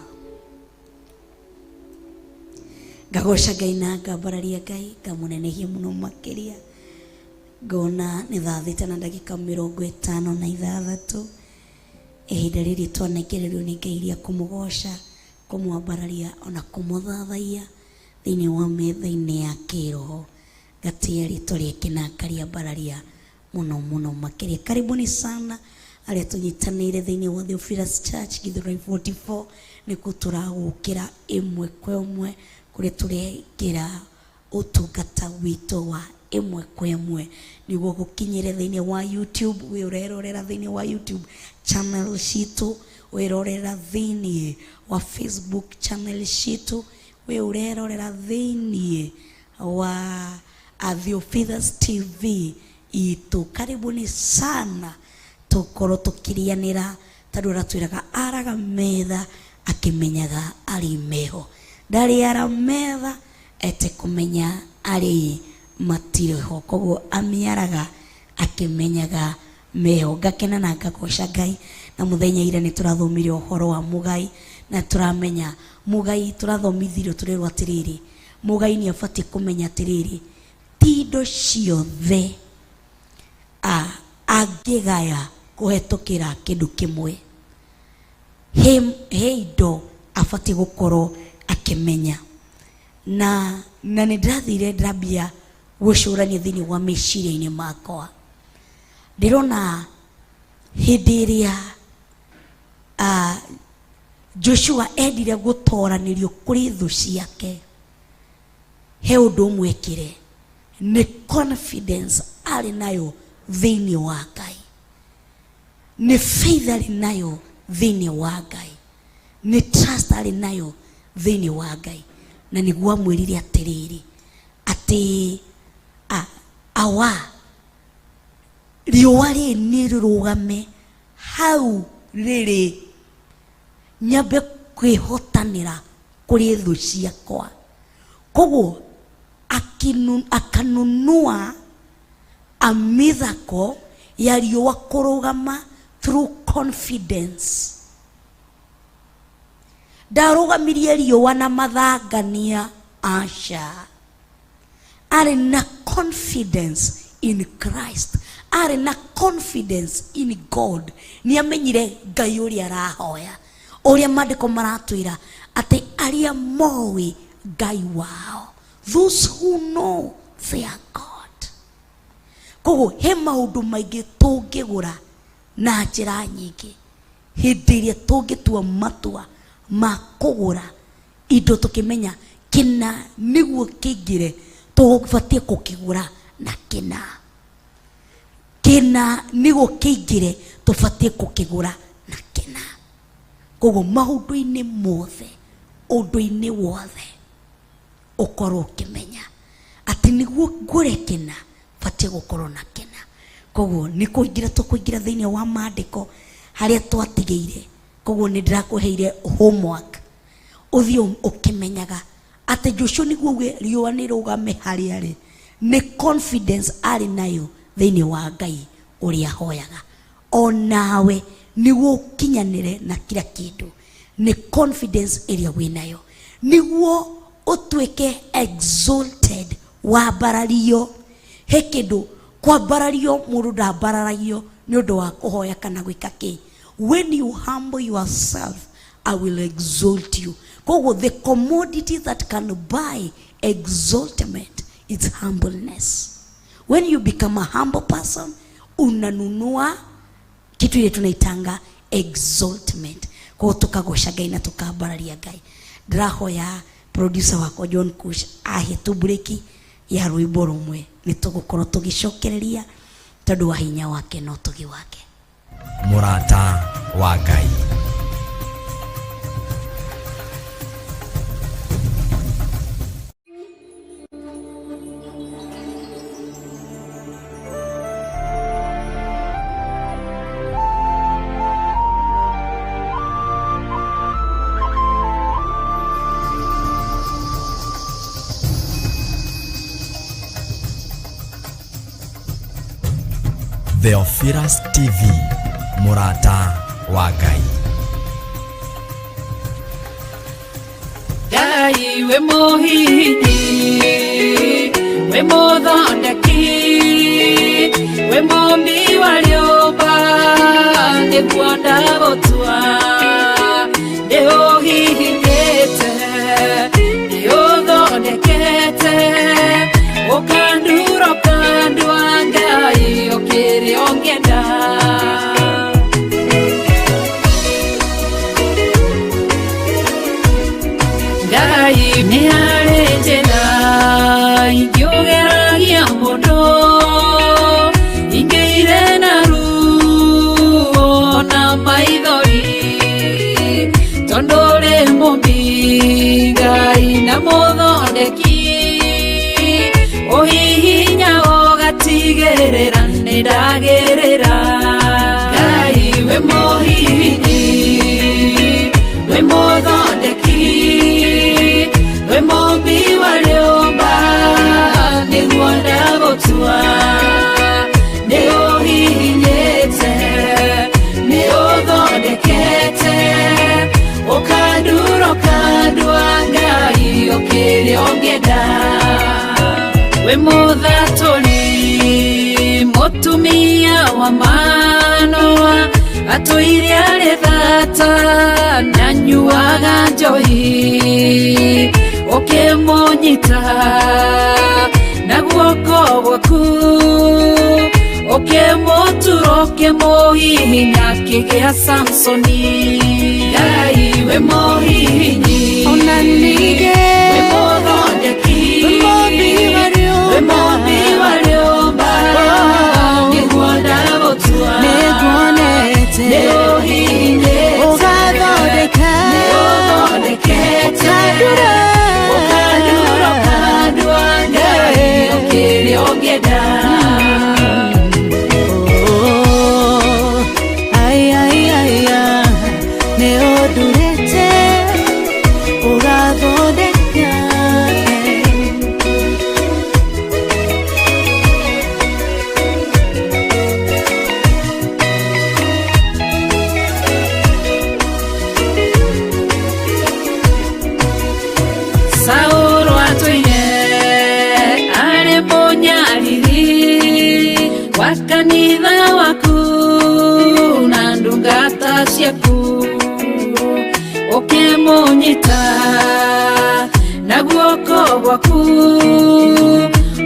Ngagoca Ngai na ngambararia Ngai, ngamũnenehia mũno makĩria. Ngona nĩ thaa 6 na ndagĩka 56, ihinda rĩrĩ twanengererio nĩ Ngai rĩa kũmũgoca, kũmwambararia ona kũmũthathaiya thĩinĩ wa metha-inĩ ya kĩroho. Ngatia rĩtwa rĩake na ngariambararia mũno mũno makĩria. Karibuni sana Arĩa tũnyitanĩire thĩinĩ wa Theophilus Church Githurai 44 nĩkuo tũragũkĩra ĩmwe kwa ĩmwe kũrĩa tũrekĩra ũtungata witũ wa ĩmwe kwa ĩmwe nĩguo gũkinyĩre thĩinĩ wa YouTube. Wĩ ũrerorera thĩinĩ wa YouTube channel citũ, wĩrorera thĩinĩ wa Facebook channel citũ, wĩ ũrerorera thĩinĩ wa Theophilus TV itũ. Karibuni sana tũkorwo tũkĩrĩanĩra tondũ aratwĩraga araga metha akĩmenyaga arĩ meho, ndarĩ ara metha ete kũmenya arĩ matirĩ ho, koguo amĩaraga akĩmenyaga meho. Ngakena na ngagoca Ngai. Na mũthenya ira nĩ tũrathomire ũhoro wa mũgai na tũramenya mũgai, tũrathomithirio tũrerwo atĩrĩrĩ, mũgai nĩ abatiĩ kũmenya atĩrĩrĩ, ti indo ciothe angĩgaya kũhetũkĩra kĩndũ kĩmwe. He indo abatiĩ gũkorwo akĩmenya. Na nĩ ndĩrathire ndĩrambia gwĩcũrania thĩinĩ wa meciria-inĩ makwa, ndĩrona hĩndĩ ĩrĩa Joshua endire gũtoranĩrio kũrĩ thũ ciake, he ũndũ ũmwe ekire, nĩ confidence arĩ nayo thĩinĩ wa Ngai, nĩ faith arĩ nayo thĩinĩ wa Ngai, nĩ trust arĩ nayo thĩinĩ wa Ngai. Na nĩguo amwĩrire atĩrĩrĩ, atĩ awa riũa rĩrĩ nĩ rĩrũgame hau rĩrĩ, nyambe kwĩhotanĩra kũrĩ thũ ciakwa. Koguo akanunua amithako ya riũa kũrũgama through confidence. Ndarũgamirie riũa na mathangania, aca. Arĩ na confidence in Christ, arĩ na confidence in God. Nĩ amenyire Ngai ũrĩa arahoya, ũrĩa maandĩko maratwĩra atĩ arĩa moĩ Ngai wao, those who know their God. Koguo he maũndũ maingĩ tũngĩgũra na njĩra nyingĩ hĩndĩ ĩrĩa tũngĩtua matua ma kũgũra indo tũkĩmenya kĩna nĩguo kĩingĩre tũbatiĩ kũkĩgũra, na kĩna kĩna nĩguo kĩingĩre tũbatiĩ kũkĩgũra na kĩna. Koguo maũndũ-inĩ mothe, ũndũ-inĩ wothe, ũkorwo ũkĩmenya atĩ nĩguo ngũre kĩna batiĩ gũkorwo na kĩna. Koguo nĩ kũingĩra tũkũingĩra thĩinĩ wa maandĩko harĩa twatigĩire. Koguo nĩ ndĩrakũheire homework, ũthiĩ ũkĩmenyaga atĩ Joshua nĩguo uge riũa nĩ rũgame harĩa rĩ, nĩ confidence arĩ nayo thĩinĩ wa Ngai ũrĩa ahoyaga. Onawe nĩguo ũkinyanĩre na kila kĩndũ nĩ confidence ĩrĩa wĩnayo, nĩguo ũtuĩke exalted, wambarario. He kĩndũ kwambarario, mũndũ ndambararagio nĩ ũndũ wa kũhoya kana gwĩka kĩ. When you humble yourself, I will exalt you. Koguo the commodity that can buy exaltment is humbleness. When you become a humble person, unanunua kitu ile tunaitanga exaltment. Koguo tukagoca Ngai na tukambararia Ngai. Ndĩrahoya producer wakwa John Kush ahe tu break ya rwĩmbo rũmwe, nĩ tũgũkorwo tũgĩcokereria tondũ wa hinya wake na ũtugi wake. Mũrata wa Ngai. Theophilus TV, mũrata wa Ngai. Ngai wĩ mũhihinyi, wĩ mũthondeki, wĩ mũmbi wa rĩũmba, nĩguo ndagũtua. Nĩ ũhihinyĩte, nĩ ũthondekete, ũkandura ũkandua, Ngai ũkĩrĩ ũngĩenda. Ndĩhithagia mũndũ ingĩire na ruo na maithori tondũ ũrĩ mũmbi Ngai na mũthondeki ũhihinya ũgatigĩrĩra nĩndagĩrĩra Ngai wĩ mũhihinyi wĩ mũthondeki wĩ mũmbi wa rĩũmba nĩguo ndagũtua nĩ ũhihinyĩte nĩ ũthondekete ũkandura ũkandua Ngai ũkĩrĩa ũngĩenda wĩ mũthatũri mũtumia wa Manoa atũire arĩ thata nanyuaga njohi ũkĩmũnyita na guoko gwaku ũkĩmũtura ũkĩmũhihinya akĩgĩa Samsoni Ngai wĩ mũhihinyi Ona ningĩ wĩ mũthondeki wĩ mũmbi wa rĩũmba. wĩ mũmbi wa rĩũmba nĩguo ndagũtua Nĩnguonete. nĩ ũhihinyĩte Ũgathondeka. nĩ ũthondekete Ũkandura. ũkandura ũkandua Ngai ũkĩrĩa ũngĩenda Oh, ai, ai, ai, ai, nĩ ũndurĩte ũgathondeka. Saũlũ atũire arĩ mũnyariri wa kanitha waku na ndungata ciaku ũkĩmũnyita na guoko gwaku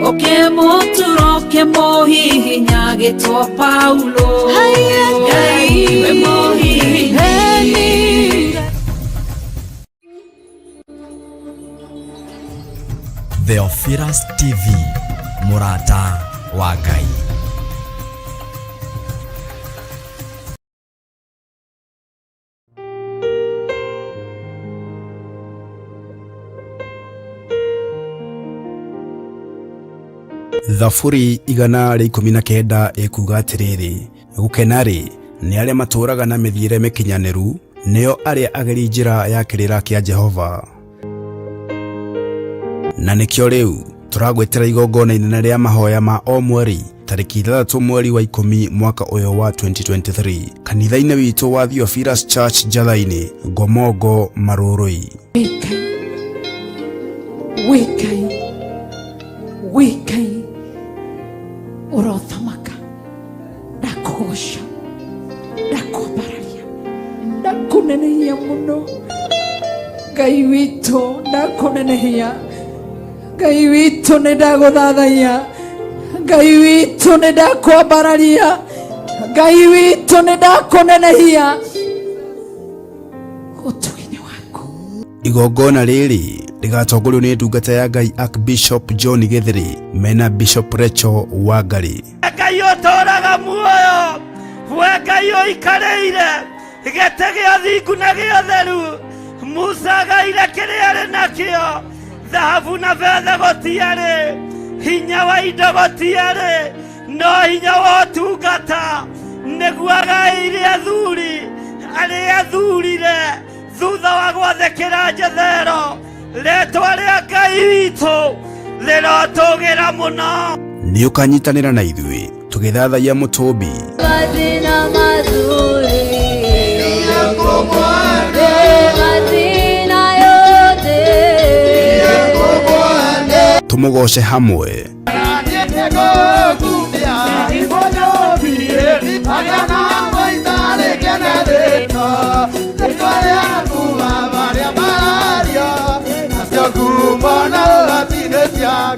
ũkĩmũtura ũkĩmũhihinya agĩtwo Paulo Haiya, Ngai wĩ mũhihinyi Theophilus TV, mũrata wa Ngai. Thaburi 119 ĩkuuga atĩrĩrĩ, gũkena-rĩ, nĩ arĩa matũũraga na mĩthiĩre mĩkinyanĩru, nĩo arĩa ageri njĩra ya kĩrĩra kĩa Jehova. Na nĩkĩo rĩu tũragwĩtĩra igongona inene rĩa mahoya ma o mweri tarĩki 6 mweri wa 10 mwaka ũyũ wa 2023 kanitha-inĩ witũ wa Theophilus Church Njatha-inĩ, Ngomongo, Marũrũi. Wĩ Ngai wĩ Ngai ũrothamaka ndakũgoca ndakwambararia ndakũnenehia mũno Ngai witũ ndakũnenehia Ngai witũ nĩ ndagũthathaiya Ngai witũ nĩ ndakwambararia Ngai witũ nĩ ndakũnenehia ũtugi-inĩ waku. Igongona rĩrĩ rĩgatongorio nĩ ndungata ya Ngai Archbishop John Gĩthĩrĩ mena Bishop Rachel Wangari. Ngai ũtũũraga muoyo, we Ngai ũikarĩire gĩtĩ gĩa thingu na gĩa ũtheru. Musa agaire kĩrĩa arĩ nakĩo, thahabu na betha gũtiarĩ, hinya wa indo gũtiarĩ, no hinya wa ũtungata nĩguo agaĩire athuri arĩa athurire thutha wa gwathĩkĩra Jethero. Rĩtwa rĩa Ngai witũ rĩrotũgĩra mũno. Nĩ ũkanyitanĩra na ithuĩ tũgĩthathaiya mũtũmbi. Majina mazuri, majina yote. Tũmũgoce hamwe.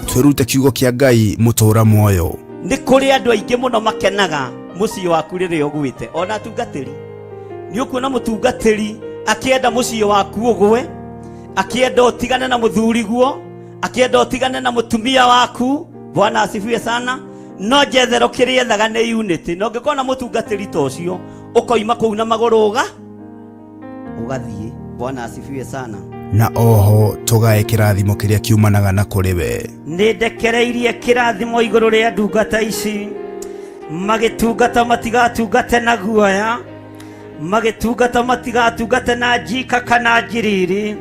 Twĩrute kiugo kĩa Ngai mũtũũra muoyo. Nĩ kũrĩ andũ aingĩ mũno makenaga mũciĩ waku rĩrĩa ũgwĩte, ona atungatĩri. Nĩ ũkuona mũtungatĩri akĩenda mũciĩ waku ũgwe, akĩenda ũtigane na mũthuriguo, akĩenda ũtigane na mũtumia waku. Bwana asifiwe sana. No njethero kĩrĩa ethaga nĩ unity. Na ũngĩkona mũtungatĩri ta ũcio ũkoima kũu na magũrũ ũgathiĩ. Bwana asifiwe sana. Na oho tũgae kĩrathimo kĩrĩa kiumanaga na kũrĩ we. Nĩ ndekereirie kĩrathimo igũrũ rĩa ndungata ici. Magĩtungata matigatungate na guoya, magĩtungata matigatungate na njika kana njiriri.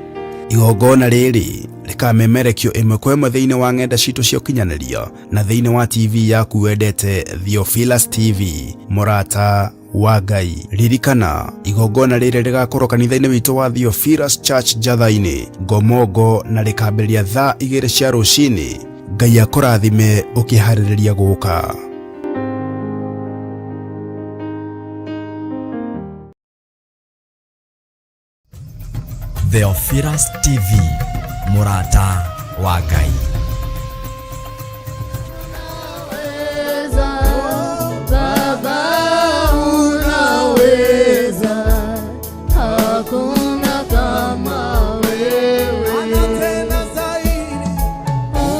Igongona rĩrĩ rĩkamemerekio ĩmwe kwa ĩmwe thĩinĩ wa ng'enda citũ cia ũkinyanĩria na thĩinĩ wa TV yaku wendete Theophilus TV, mũrata wa Ngai. Ririkana igongona rĩrĩ rĩgakorwo kanitha-inĩ witũ wa Theophilus Church Njatha-inĩ Ngomongo, na rĩkambĩrĩria thaa 2 cia rũcinĩ. Ngai akũrathime ũkĩharĩrĩria gũka. Theophilus TV, mũrata wa Ngai. Baba unaweza, hakuna kama wewe. Anatenda zaidi.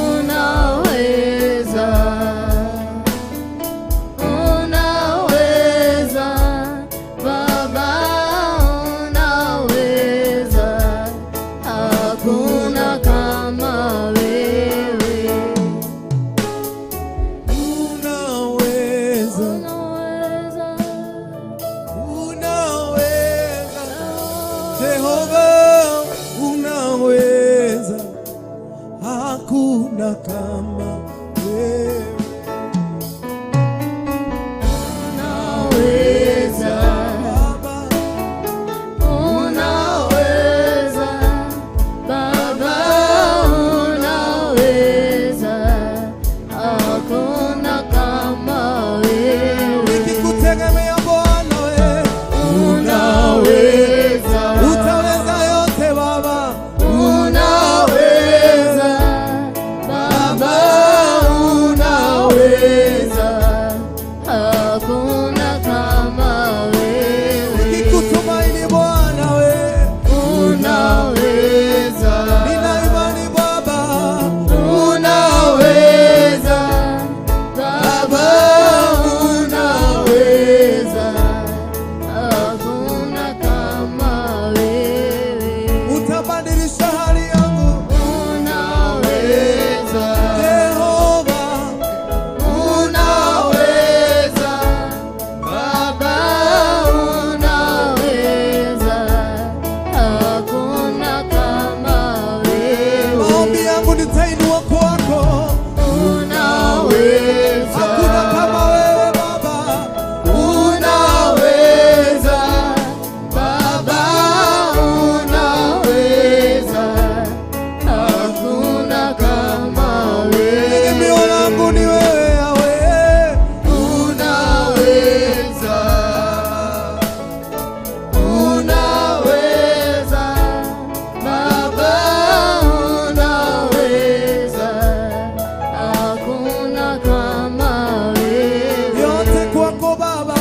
Unaweza, unaweza, Baba unaweza, hakuna kama wewe. Unaweza, Unaweza, unaweza, Jehova unaweza, hakuna kama wewe. Unaweza, Baba, unaweza, Baba unaweza, hakuna kama wewe. nikikutegemea Bwana wewe Unaweza, utaweza yote Baba. Unaweza, Baba unaweza, hakuna kama wewe. Nikikutumaini Bwana wewe, Unaweza, nina imani Baba, unaweza, Baba unaweza, hakuna kama wewe. utabadilisha hali yangu Unaweza, Jehova. Unaweza, Baba unaweza, hakuna kama wewe. Maombi yangu nitainua kwako, Unaweza, hakuna kama wewe Baba. Unaweza, Baba unaweza, hakuna kama wewe. Tegemeo langu ni wewe Yahweh. Unaweza, unaweza, Baba unaweza, hakuna kama wewe. Yote kwako Baba,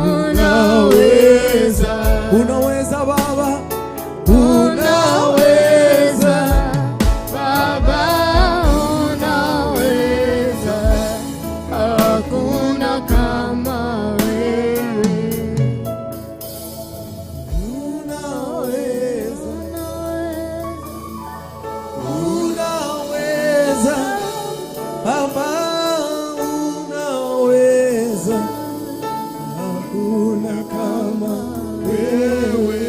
Unaweza, unaweza Baba, unaweza, Baba unaweza, hakuna kama wewe. Unaweza, unaweza Baba, unaweza, hakuna kama wewe.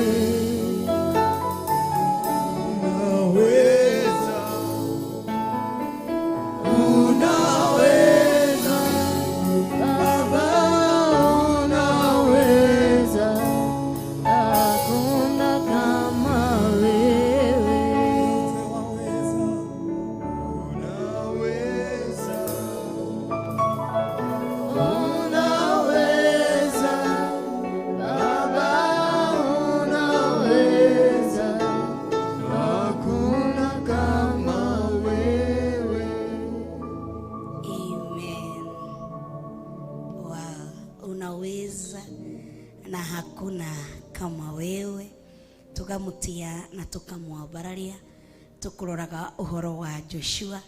Unaweza, unaweza Baba unaweza, hakuna kama wewe. Waweza, Unaweza, Baba unaweza, hakuna kama wewe. Amen. Wow, unaweza na hakuna kama wewe. Tukamutia na tukamwambararia tukuroraga uhoro wa Joshua.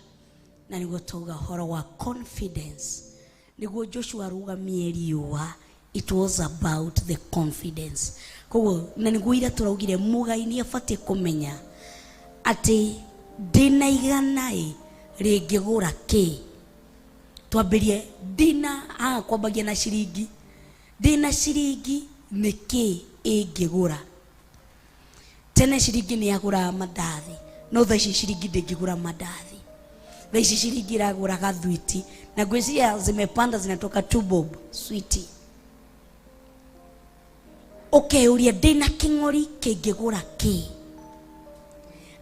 Na nĩguo twauga ũhoro wa confidence, nĩguo Joshua arũgamie riũa, it was about the confidence. Koguo na nĩguo ira tũraugire mũgai nĩ abatiĩ kũmenya atĩ ndĩna igana ĩ rĩngĩgũra kĩ. Twambĩrie ndĩna haha, kwambagia na ciringi, ndĩna ciringi nĩ kĩ ĩngĩgũra. Tene ciringi nĩ yagũraga mandathi, no thaa ici ciringi ndĩngĩgũra mandathi. Thaa ici ciringi iragũra gathwiti, na ngwĩciria zimepanda zinatoka 2 bob switi. Ũkeyũria ndĩna kĩng'ori kĩngĩgũra kĩ,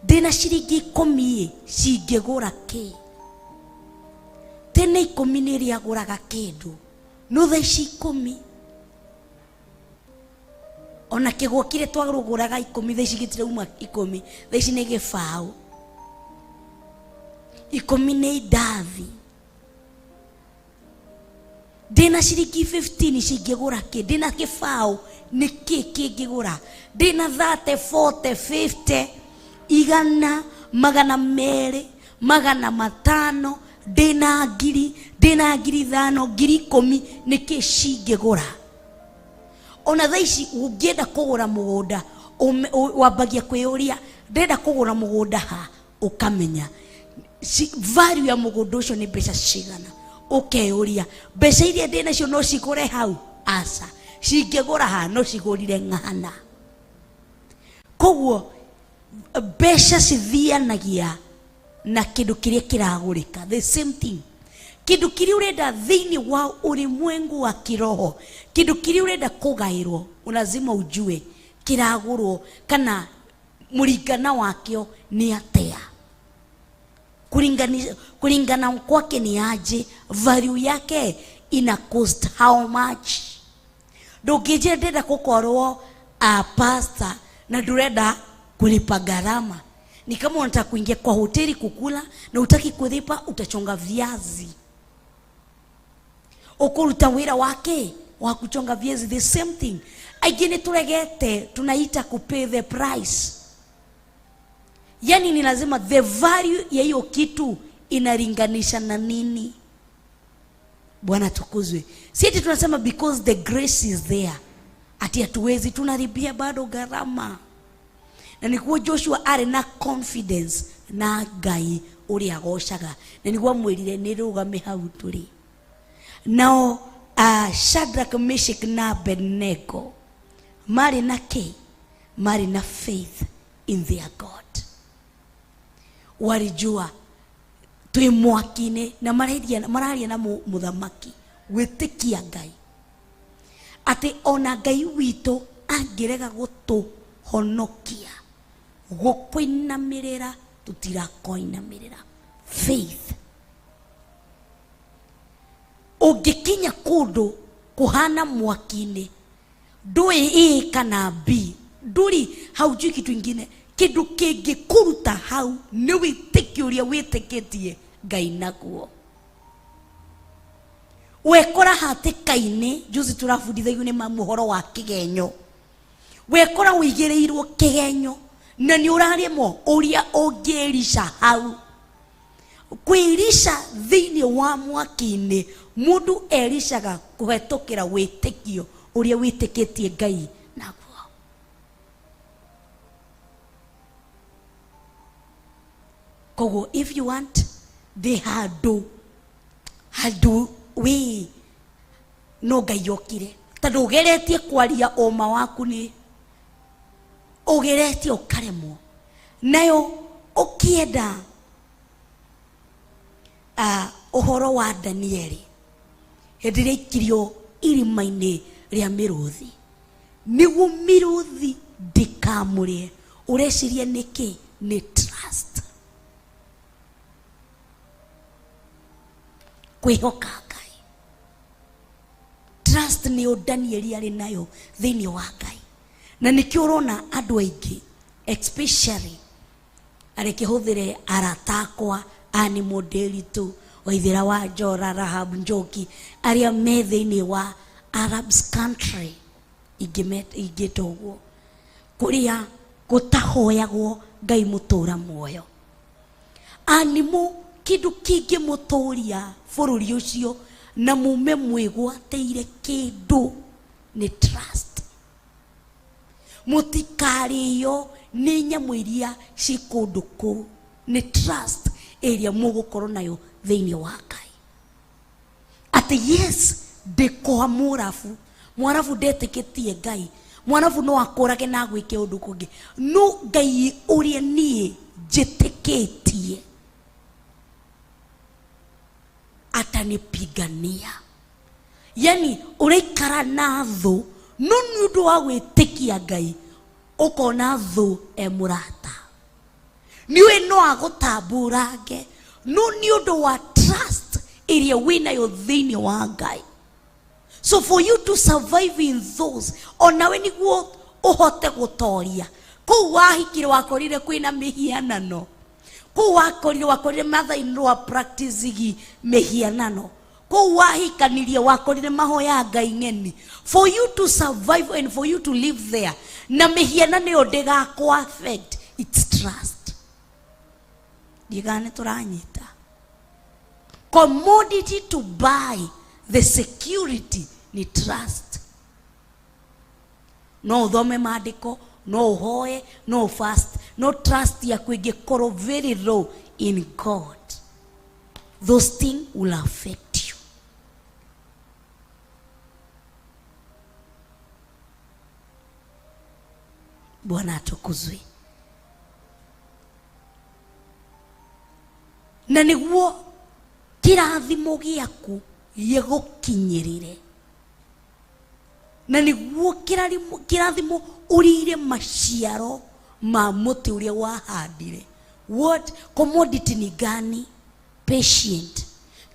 ndĩna ciringi 10 ĩ cingĩgũra kĩ. Tene 10 nĩ rĩagũraga kĩndũ, no thaa ici 10 ona kĩgwa kĩrĩa twarũgũraga 10 thaa ici gĩtirauma 10, thaa ici nĩ gĩbaũ. 10 nĩ indathi. Ndĩna ciringi 15 cingĩgũra kĩ, ndĩna gĩbaũ nĩ kĩ kĩngĩgũra, ndĩna 30, 40, 50, 100, 200, 500, ndĩna ngiri, ndĩna ngiri 5, ngiri 10 nĩ kĩ cingĩgũra. Ona thaa ici ũngĩenda kũgũra mũgũnda, wambagia kwĩyũria ndĩrenda kũgũra mũgũnda ha, ũkamenya value ya mũgũnda ũcio nĩ mbeca cigana. Ũkeyũria mbeca iria ndĩ nacio no cigũre hau, aca, cingĩgũra ha no cigũrire ng'ana. Koguo mbeca cithianagia na kĩndũ kĩrĩa kĩragũrĩka, the same thing. Kĩndũ kĩrĩa ũrenda thĩinĩ wa ulimwengu wa kiroho, kĩndũ kĩrĩa ũrenda kũgaĩrwo, lazima ujue kĩragũrwo kana mũringana wakĩo nĩ atĩa. Kulingana kwake ni aje, value yake ina cost how much. Ndũngĩnjĩra ndĩrenda gũkorwo a pastor na ndũrenda kulipa gharama. Ni kama unataka kuingia kwa hoteli kukula na utaki kulipa, utachonga viazi. Ukuruta wira wake wa kuchonga viazi, the same thing. Aingĩ nĩ turegete, tunaita kupay the price. Yani ni lazima the value ya hiyo kitu inalinganisha na nini. Bwana tukuzwe. Si ati tunasema because the grace is there, ati hatuwezi, tunaribia bado gharama. Na nikuo Joshua arĩ na confidence na Ngai ũrĩa agocaga, na nĩguo amwĩrire nĩ rũgame hau tũrĩ. Nao Shadrach, Meshach na Abednego marĩ na kĩ? Marĩ na faith in their God. Walijua twĩ mwaki-inĩ na mararia na mũthamaki gwĩtĩkia Ngai atĩ ona Ngai witũ angĩrega gũtũhonokia, gũkũinamĩrĩra tũtirakoinamĩrĩra. Faith. Ũngĩkinya kũndũ kũhana mwaki-inĩ, ndũĩ A kana B, ndũrĩ haujui kitu ingine, kĩndũ kĩngĩkũruta hau nĩ wĩtĩkio ũrĩa wĩtĩkĩtie Ngai naguo. Wekora hatĩka-inĩ, juzi tũrabundithagio nĩ mamu ũhoro wa kĩgenyo. Wekora ũigĩrĩirwo kĩgenyo na nĩ ũraremwo ũrĩa ũngĩrica hau. Kwĩrica thĩinĩ wa mwaki-inĩ, mũndũ ericaga kũhetũkĩra wĩtĩkio ũrĩa wĩtĩkĩtie Ngai naguo. Koguo if you want the handũ, handũ wĩ no Ngai okire, tondũ ũgeretie kwaria ũma waku nĩ ũgeretie ũkaremwo. Nayo ũkĩenda ũhoro wa Danieli hĩndĩ ĩrĩa aikirio irima-inĩ rĩa mĩrũthi, nĩguo mĩrũthi ndĩkamũrĩe, ũreciria nĩkĩ? Nĩ trust, kwĩhoka Ngai. Trust nĩyo Danieli arĩ nayo thĩinĩ wa Ngai, na nĩkĩo ũrona andũ aingĩ especially arekĩhũthĩre arata akwa Annie Mũndĩritũ, Waithera wa Njora, Rahab Njoki, arĩa me thĩinĩ wa Arabs country ingĩta ũguo, kũrĩa gũtahoyagwo Ngai mũtũra muoyo. Animũ Kĩndũ kĩngĩmũtũria bũrũri ũcio na mume mwĩgwatĩire kĩndũ nĩ trust. Mũtikarĩo nĩ nyamũ iria ci kũndũ kũu, nĩ trust ĩrĩa mũgũkorwo nayo thĩinĩ wa Ngai. Atĩ yes, ndĩ kwa Mũarabu, Mũarabu ndetĩkĩtie Ngai, Mũarabu no akũrage na agwĩke ũndũ kũngĩ, no Ngai ũrĩa niĩ njĩtĩkĩtie atanipigania. Yani ũraikara na thũ, no nĩ ũndũ wa gwĩtĩkia Ngai ũkona thũ e mũrata. Nĩũĩ no agũtamburange, no nĩ ũndũ wa trust ĩrĩa wĩnayo thĩinĩ wa Ngai. So for you to survive in those, onawe nĩguo ũhote gũtoria. Kũu wahikire wakorire kwĩna mĩhianano, kũu wakorire wakorire mother-in-law practicing mĩhianano, kũu wahikanirie wakorire mahoya Ngai ng'eni. For you to survive and for you to live there, na mĩhianano ĩyo ndĩgakũ affect, it's trust. Ndigane tũranyita. Commodity to buy the security ni trust. No ũthome maandĩko, no ũhoe, no fast, no trust yaku ĩngĩkorwo very low in God, those things will affect you. Bwana atukuzwe. Na nĩguo kĩrathimo gĩaku gĩgũkinyĩrĩre, na nĩguo kĩrathimo ũrĩire maciaro ma mũtĩ ũrĩa wahandire. What commodity ni gani? Patient.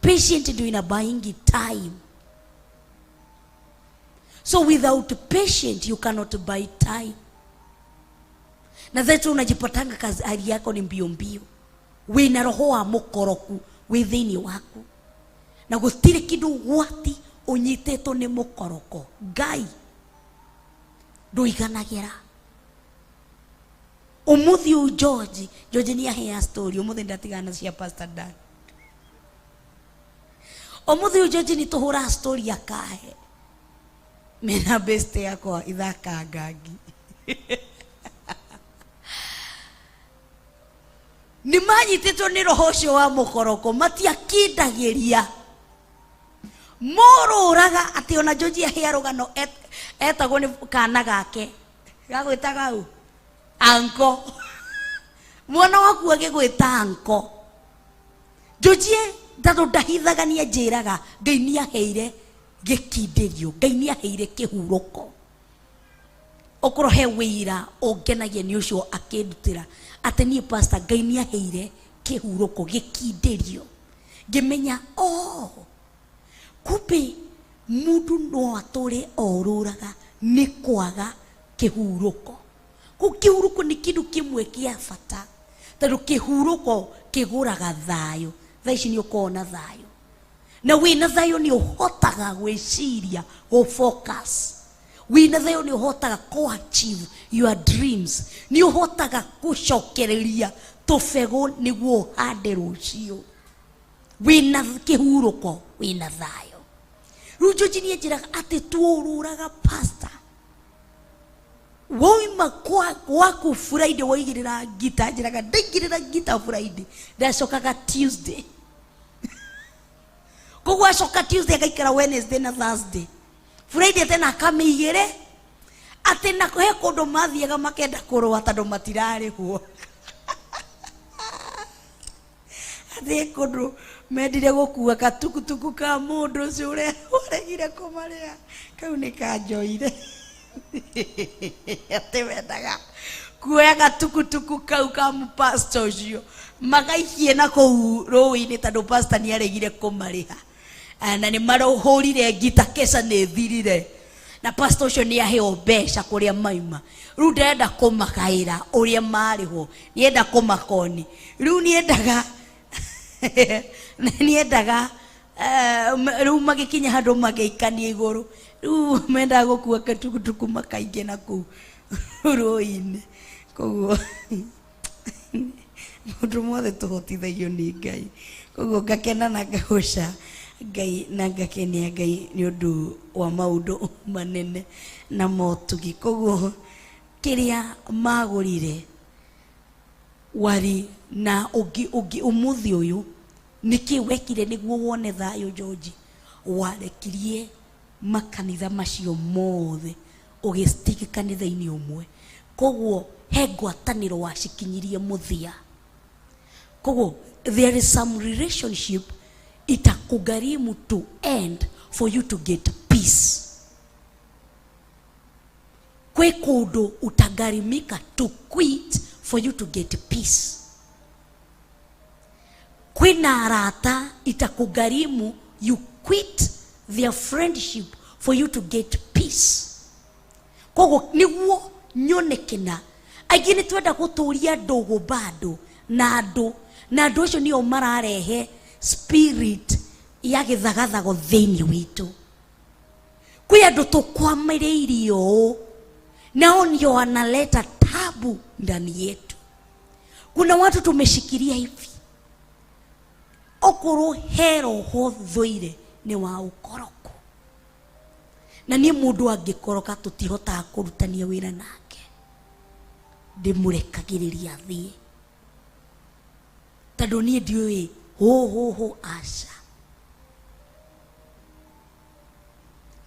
Patient ndio ina buying time. So without patient you cannot buy time. Na that's unajipatanga kazi hali yako ni mbio mbio. Wĩna roho wa mũkoroku wĩ thĩinĩ waku, na gũtirĩ kĩndũ gwati ũnyitĩtwo nĩ mũkoroko. Ngai ndũiganagĩra. Ũmũthĩ ũyũ George, George nĩ ahea story ũmũthĩ ndatigana cia Pastor Dan. Ũmũthĩ ũyũ George nĩ tũhũra story akahe mena best yakwa ithaka ngangi. Nĩ manyitĩtwo nĩ roho ũcio wa mũkoroko, matiakindagĩria. Morũraga atĩ ona George ahea rũgano etagwo nĩ kana gake. Gagwĩtaga ũ? Anko. Mwana waku agĩgwĩta anko. George tondũ ndahithaga nĩ anjĩraga Ngai nĩ aheire gĩkindĩrio, Ngai nĩ aheire kĩhurũko. Okorwo he wĩira ũngenagia nĩ ũcio akĩndutĩra atĩ niĩ pastor Ngai nĩ aheire kĩhurũko, gĩkindĩrio. Ngĩmenya, oh, kumbe mũndũ no atũre orũraga nĩ kwaga kĩhurũko. Kũu kĩhurũko nĩ kĩndũ kĩmwe kĩa bata, tondũ kĩhurũko kĩgũraga thayũ. Thaa ici nĩ ũkoragwo na thayũ, na wĩna thayũ nĩ ũhotaga gwĩciria, gũ focus. Wĩna thayũ nĩ ũhotaga kũ achieve your dreams, nĩ ũhotaga gũcokereria tũbegũ nĩguo ũhande rũciũ. Wĩna kĩhurũko, wĩna thayũ. Rĩu George nĩ anjĩraga atĩ tuorũraga pastor. Woima gwaku Friday waigĩrĩra ngita, anjĩraga ndaigĩrĩra ngita Friday, ndacokaga Tuesday. Koguo acoka Tuesday agaikara Wednesday na Thursday. Friday tena akamĩigĩre atĩ na he kũndũ mathiaga makenda kũrũa tondũ matirarĩhwo. Atĩ kũndũ mendire gũkua gatukutuku ka mũndũ ũcio ũrĩa waregire kũmarĩha, kau nĩ kanjoire. Atĩ mendaga kuoya gatukutuku kau ka mũpastor ũcio magaikie na kũu rũĩ-inĩ tondũ pastor nĩ aregire kũmarĩha. Na nĩ marahũrire ngita keca nĩ thirire, na pastor ũcio nĩ aheo mbeca kũrĩa maima. Rĩu ndarenda kũmagaĩra ũrĩa marĩhwo, nĩenda kũmakoni. Rĩu nĩendaga nĩendaga rĩu magĩkinya handũ magĩikania igũrũ, rĩu mendaga gũkua gatukutuku makaingĩ na kũu rũĩ-inĩ. Koguo maũndũ mothe tũhotithagio nĩ Ngai. Koguo ngakena na ngagoca Ngai na ngakenia Ngai nĩ ũndũ wa maũndũ manene na motugi. Koguo kĩrĩa magũrire wari na ũngĩ ũngĩ ũmũthĩ ũyũ nĩkĩ wekire nĩguo wone thayũ George? Warekirie makanitha macio mothe ũgĩstick kanitha-inĩ ũmwe. Koguo he ngwatanĩro wacikinyirie mũthia. Koguo there is some relationship itakugharimu to end for you to get peace. Kwĩ kũndũ utagharimika to quit for you to get peace. Kwĩna arata itakugharimu you quit their friendship for you to get peace. Koguo nĩguo nyone kĩna aingĩ nĩ twenda gũtũria ndũgũ bado na andũ, na andũ acio nĩo mararehe spirit ya gĩthagathago thĩinĩ witũ. Kwĩ andũ tũkwamĩrĩirie ũũ, nao ndio wanaleta tabu ndani yetu. Kuna watu tumeshikilia hivi, okorwo he roho thũire nĩ wa ũkoroku, na niĩ mũndũ angĩkoroka tũtihotaga kũrutania wĩra nake, ndĩmũrekagĩrĩria athiĩ, tondũ niĩ ndiũĩ hũ hũ hũ aca.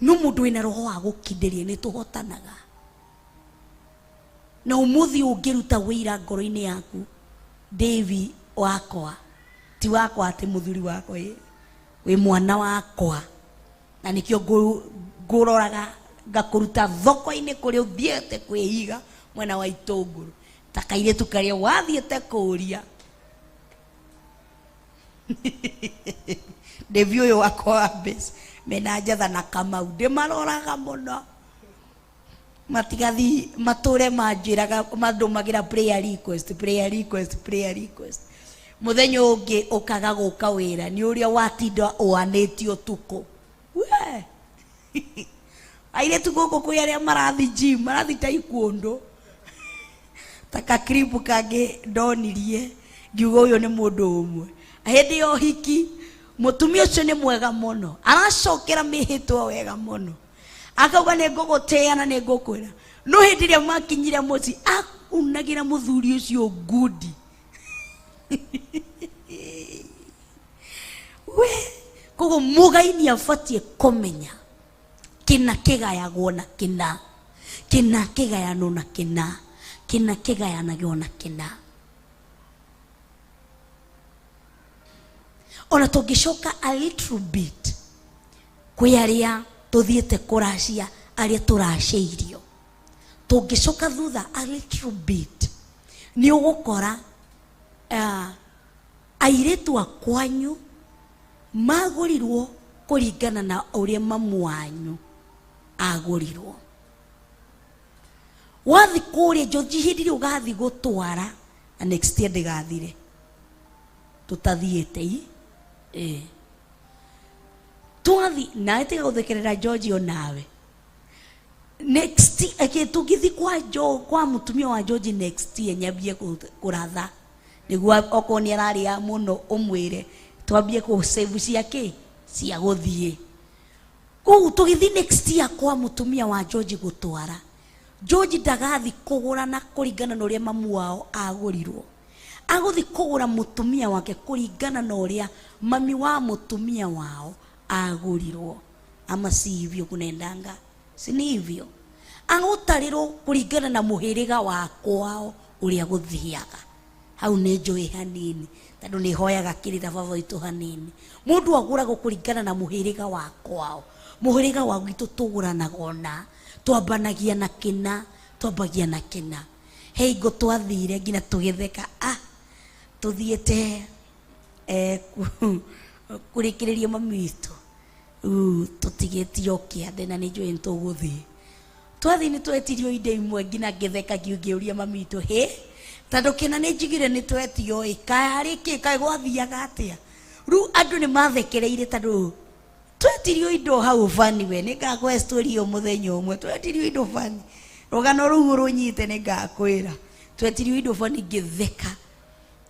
No mũndũ wĩna roho wa gũkindĩria nĩ tũhotanaga. Na ũmũthĩ ũngĩruta wĩira ngoro-inĩ yaku, Davy wakwa, ti wakwa atĩ mũthuri wakwa, ĩ, wĩ mwana wakwa, na nĩkĩo ngũroraga ngakũruta thoko-inĩ kũrĩa ũthiĩte kwĩhiga mwena wa itũngũrũ, ta kairĩtu karĩa wathiĩte kũũria. Davy ũyũ wakwa wa mbeca mena Njatha na Kamau ndĩmaroraga mũno, matigathi matũre manjĩraga mandũmagĩra prayer request, prayer request, prayer request. Mũthenya ũngĩ ũkaga gũka wĩra nĩ ũrĩa watinda ũanĩtio ũtukũ. We airĩtu gũkũ kwĩ arĩa marathi gym, marathi taekwondo, ta ka clip kangĩ ndonirie ngiuga ũyũ nĩ mũndũ ũmwe. Hĩndĩ ya ũhiki mũtumia ũcio nĩ mwega mũno, aracokera mĩhĩtwa wega mũno, akauga nĩ ngũgũtĩĩa na nĩ ngũkwĩra. No hĩndĩ ĩrĩa makinyire mũciĩ aunagĩra mũthuri ũcio ngundi. We koguo mũgai nĩ abatiĩ kũmenya kĩna kĩgayagwo na kĩna, kĩna kĩgayanwo na kĩna, kĩna kĩgayanagwo na kĩna. Ona tũngĩcoka a little bit kwĩ arĩa tũthiĩte kũracia, arĩa tũracĩirio, tũngĩcoka thutha a little bit nĩ ũgũkora airĩtu a kwanyu magũrirwo kũringana na ũrĩa mamu wanyu agũrirwo. Wathi kũrĩa George, hĩndĩ ĩrĩa ũgathi gũtwara na next year ndĩgathire tũtathiĩte i twathi nawe, tiga gũthekerera George onawe. Next eke tũngĩthi kwa Jo, kwa mũtumia wa George next year, nyambie kũratha nĩguo okorwo nĩ ararĩa mũno ũmwĩre twambie kũ save cia kĩ cia gũthiĩ. Koguo tũgĩthiĩ next year kwa mũtumia wa George gũtwara, George ndagathi kũgũra na kũringana na ũrĩa mamu wao agũrirwo, agũthi kũgũra mũtumia wake kũringana na ũrĩa mami wa mũtumia wao agũrirwo. Ama si hivyo kunaendanga? Si ni hivyo? Agũtarĩrwo kũringana na mũhĩrĩga wa kwao ũrĩa gũthiaga. Hau nĩ njũĩ hanini tondũ nĩ hoyaga kĩrĩra baba witũ hanini. Mũndũ agũragwo kũringana na mũhĩrĩga wa kwao. Mũhĩrĩga wa gwitũ tũgũranaga ona twambanagia na kĩna, twambagia na kĩna. He hingo twathire nginya tũgĩtheka, tũthiĩte kũrĩkĩrĩria mami witũ, rĩu tũtigĩtio kĩande na nĩ njũĩ nĩ tũgũthiĩ. Twathiĩ nĩ twetirio indo imwe nginya ngĩtheka ngĩũria mami witũ, hĩ tondũ kĩna nĩ njiguire nĩ twetio ĩ, kaĩ harĩ kĩ, kaĩ gwathiaga atĩa? Rĩu andũ nĩ mathekereire tondũ twetirio indo hau bani. We nĩ ngakũhe story ĩyo mũthenya ũmwe. Twetirio indo bani, rũgano rũu rũnyite nĩ ngakwĩra. Twetirio indo bani ngĩtheka.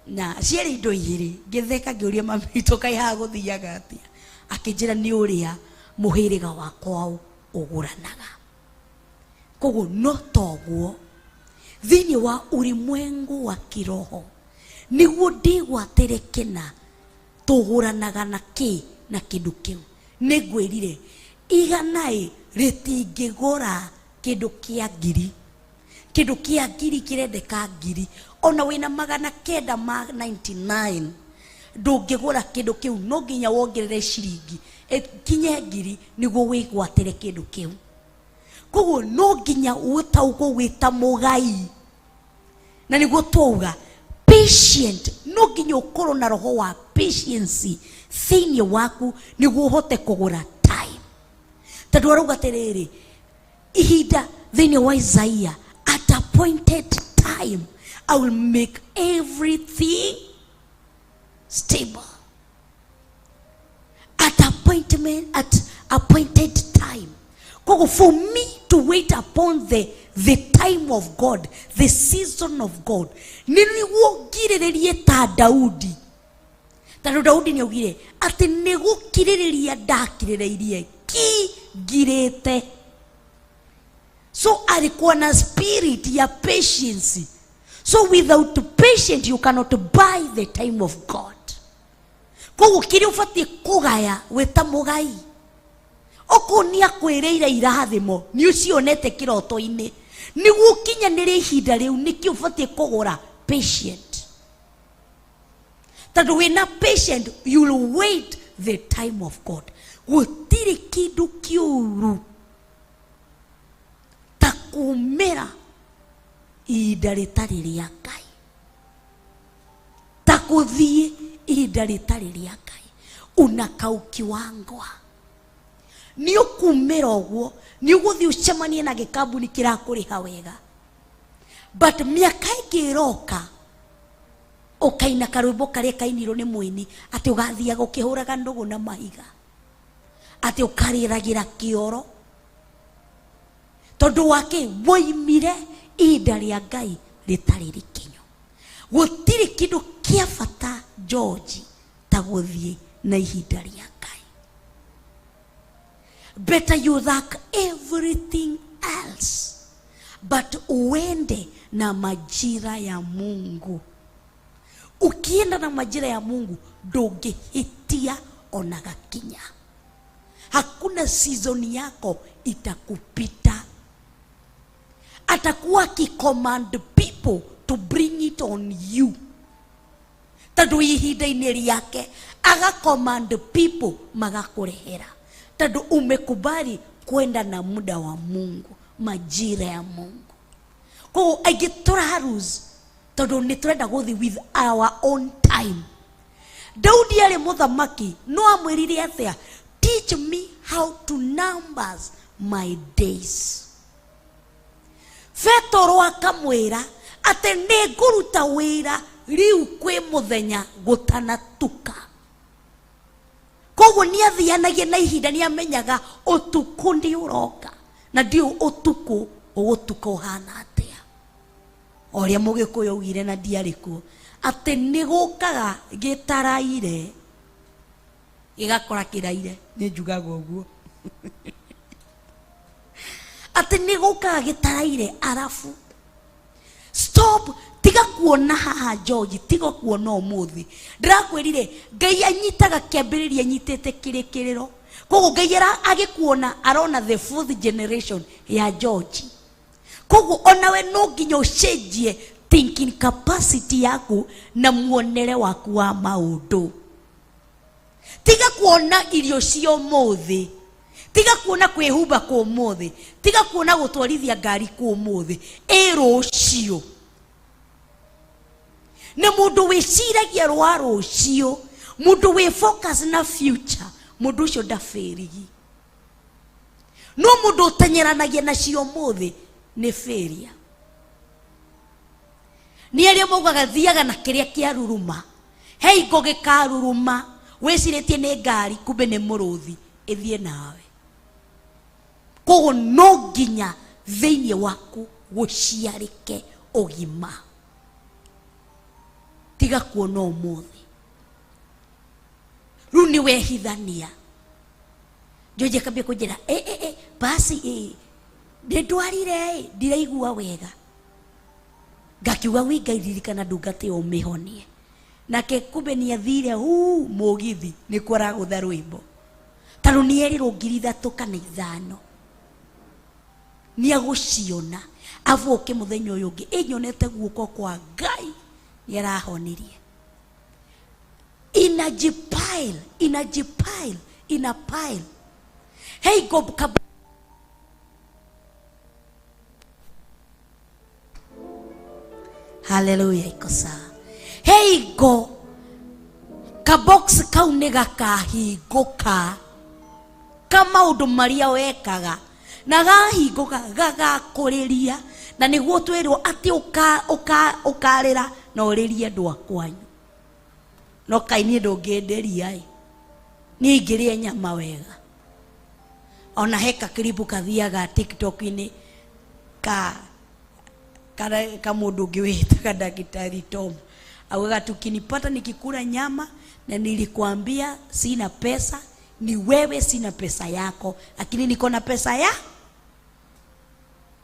Na ciarĩ indo igĩrĩ. Ngĩtheka ngĩũria mami witũ kaĩ haha gũthiaga atĩa? Akĩnjĩra nĩ ũrĩa mũhĩrĩga wa kwao ũgũranaga. Koguo no toguo thĩinĩ wa ulimwengu wa kiroho nĩguo ndĩgwatĩre kĩna tũgũranaga na kĩ na kĩndũ kĩu. Nĩngwĩrire iganaĩ rĩtingĩgũra kĩndũ kĩa ngiri. Kĩndũ kĩa ngiri kĩrendeka ngiri. Ona wĩna 999 ndũngĩgũra kĩndũ kĩu, no nginya wongerere ciringi ĩkinye ngiri nĩguo wĩgwatĩre kĩndũ kĩu. Koguo no nginya ũtaũkwo wĩ ta mũgai, na nĩguo twauga patient, no nginya ũkorwo na roho wa patience thĩinĩ waku nĩguo ũhote kũgũra time. Tondũ arauga atĩrĩrĩ, ihinda thĩinĩ wa Isaiah, at appointed time I will make everything stable. At appointment, at appointed time. Koguo for me to wait upon the time of God, the season of God, nĩguo ngirĩrĩrie ta Daudi. Tondũ Daudi nĩaugire atĩ nĩgũkirĩrĩria ndakirĩrĩirie ki ngirĩte. So alikuwa na spirit ya patience. So without patience you cannot buy the time of God. Koguo kĩrĩa ũbatiĩ kũgaya wĩ ta mũgai, okorwo nĩ akwĩrĩire irathimo nĩ ũcionete kĩroto-inĩ, nĩguo ũkinyanĩre ihinda rĩu nĩkĩo ũbatiĩ kũgũra patient. Tondũ wĩna patient you will wait the time of God. Gũtirĩ kĩndũ kĩũru ta kumĩra ihinda rĩtarĩ rĩa Ngai, ta gũthiĩ ihinda rĩtarĩ rĩa Ngai. Unakaukiwangwa nĩ ũkumĩra ũguo, nĩ ũgũthiĩ ũcemanie na gĩkambuni kĩrakũrĩha wega, but mĩaka ĩngĩ ĩroka ũkaina karwĩmbo karĩa kainirwo nĩ mũini atĩ ũgathiaga ũkĩhũraga ndũgũ na mahiga, atĩ ũkarĩragĩra kĩoro tondũ wake woimire ihinda rĩa Ngai rĩtarĩ rĩkinyu. Gũtirĩ kĩndũ kĩa bata George ta gũthiĩ na ihinda rĩa Ngai. Better you lack everything else but uende na majira ya Mungu. Ukienda na majira ya Mungu ndũngĩhĩtia ona gakinya. Hakuna season yako itakupita. Atakuwa akicommand people to bring it on you. Tondũ ihinda-inĩ rĩake agacommand people magakũrehera. Tondũ umekubali kwenda na muda wa Mungu, majira ya Mungu. Koguo aingĩ tũraruse tondũ nĩ tũrenda gũthiĩ with our own time. Daudi arĩ mũthamaki no amwĩrire atĩa? Teach me how to numbers my days. Petero akamwĩra atĩ nĩ ngũruta wĩra rĩu kwĩ mũthenya gũtanatuka. Koguo nĩ athianagia na ihinda, nĩ amenyaga ũtukũ nĩ ũroka na ndiũ ũtukũ ũgũtuka ũhana atĩa. O ũrĩa Mũgĩkũyũ augire na ndiarĩ kuo, atĩ nĩ gũkaga gĩtaraire gĩgakora kĩraire. Nĩ njugaga ũguo atĩ nĩ gũkaga gĩtaraire. Arabu stop, tiga kuona haha George, tiga kuona ũmũthĩ. Ndĩrakwĩrire Ngai anyitaga kĩambĩrĩria anyitĩte kĩrĩkĩrĩro. Koguo Ngai agĩkuona arona the fourth generation ya George. Koguo onawe no nginya ũcenjie thinking capacity yaku na muonere waku wa maũndũ. Tiga kuona irio cia ũmũthĩ, tiga kuona kwĩhumba kwa ũmũthĩ, tiga kuona gũtwarithia ngari kwa ũmũthĩ, ĩ rũciũ. Na mũndũ wĩciragia rwa rũciũ, mũndũ wĩ focus na future, mũndũ ũcio ndabĩrigi. No mũndũ ũteng'eranagia nacio ũmũthĩ nĩ failure. Nĩ arĩa maugaga thiaga na kĩrĩa kĩaruruma, he ingo gĩkaruruma, wĩcirĩtie nĩ ngari kumbe nĩ mũrũthi, ĩthiĩ nawe. Koguo no nginya thĩinĩ waku gũciarĩke ũgima. Ti Tiga kuona ũmũthĩ. Rĩu nĩ wehithania. George akambia kũnjĩra, "Eh, eh, eh, basi eh, ndĩndwarire ĩ, ndiraigua wega." Ngakiuga wi Ngai ririkana ndungata ĩyo ũmĩhonie. Nake kumbe nĩ athire huu mũgithi nĩkuo aragũtha rwĩmbo. Tondũ nĩ erirwo 3,000 kana 5. Nĩ agũciona. Abu oke mũthenya ũyũ ũngĩ, ĩ nyonete guoko kwa Ngai nĩ arahonirie. Inajipile, inajipile, ina pile. Hey God, Hallelujah, iko sawa. Hey go, kabox kau nĩ gakahingũka ka maũndũ marĩa wekaga na gahingũka gagakũrĩria, na nĩguo twĩrwo atĩ ũkarĩra na ũrĩrie andũ a kwanyu. No kaĩ niĩ ndũngĩenderia ĩ, niĩ ingĩrĩa nyama wega. Ona he kakiribu kathiaga TikTok-inĩ ka mũndũ ũngĩ wĩtaga Daktari Tom. Augaga tukinipata nikikula nyama na nilikuambia sina pesa, ni wewe sina pesa yako, lakini niko na pesa ya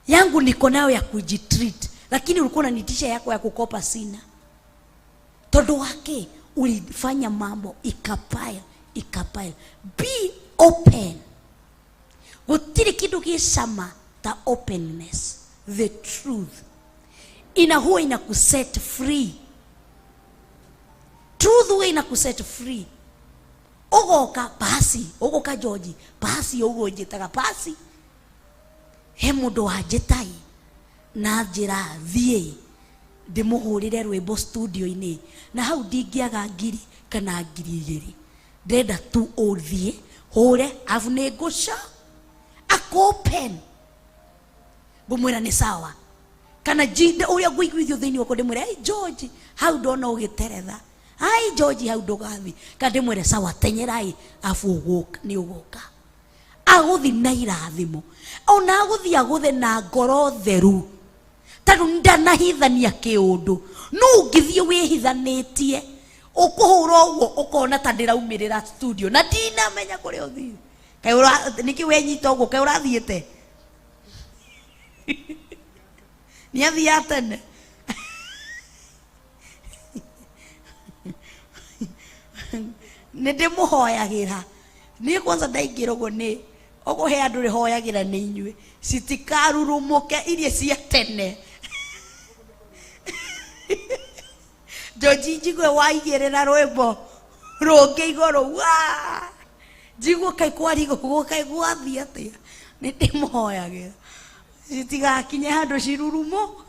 yangu niko nayo ya kujitreat, lakini ulikuwa unanitisha yako ya kukopa sina. Tondu wake ulifanya mambo ikapile, ikapile. Be open. Gutiri kindu gicama ta openness, the truth. Ina huwa inakuset free. Truth huwa inakuset free. Ugoka basi, ugoka George, basi ugo njitaga basi. He mundu wanjitai na njira thie ndimuhurire rwimbo studio-ini na hau ndingiaga ngiri kana ngiri igĩrĩ. Ndĩrenda tu ũthiĩ hũre afu nĩ ngũca akopen ngũmwĩra nĩ sawa, kana jinde ũrĩa ngũiguithio thĩinĩ wakwa ndĩmwĩre ai George hau ndona ũgĩteretha, ai George hau ndũgathiĩ, kana ndĩmwĩre sawa tenyerai afu ũgũka, nĩ ũgũka. Agũthi na irathimo ona agũthi agũthe na ngoro theru, tondũ ndanahithania kĩũndũ. No ũngĩthiĩ wĩhithanĩtie ũkũhũra ũguo ũkona ta ndĩraumĩrĩra studio na ndinamenya kũrĩa ũthiĩ. Kaĩ nĩkĩ wenyita ũguo? Kaĩ ũrathiĩte? Nĩ athiaga tene. Nĩ ndĩmũhoyagĩra. Niĩ kwanza ndaingĩra ũguo nĩ ũguo he andũ rĩhoyagĩra nĩ inyuĩ citikarurumũke iria cia tene. George njigue waigĩrĩra rwĩmbo rũngĩ igũrũ, wa njigue kaĩ kwarigwo kaĩ gwathiĩ atĩa. Nĩ ndĩmũhoyagĩra citigakinye handũ cirurumo,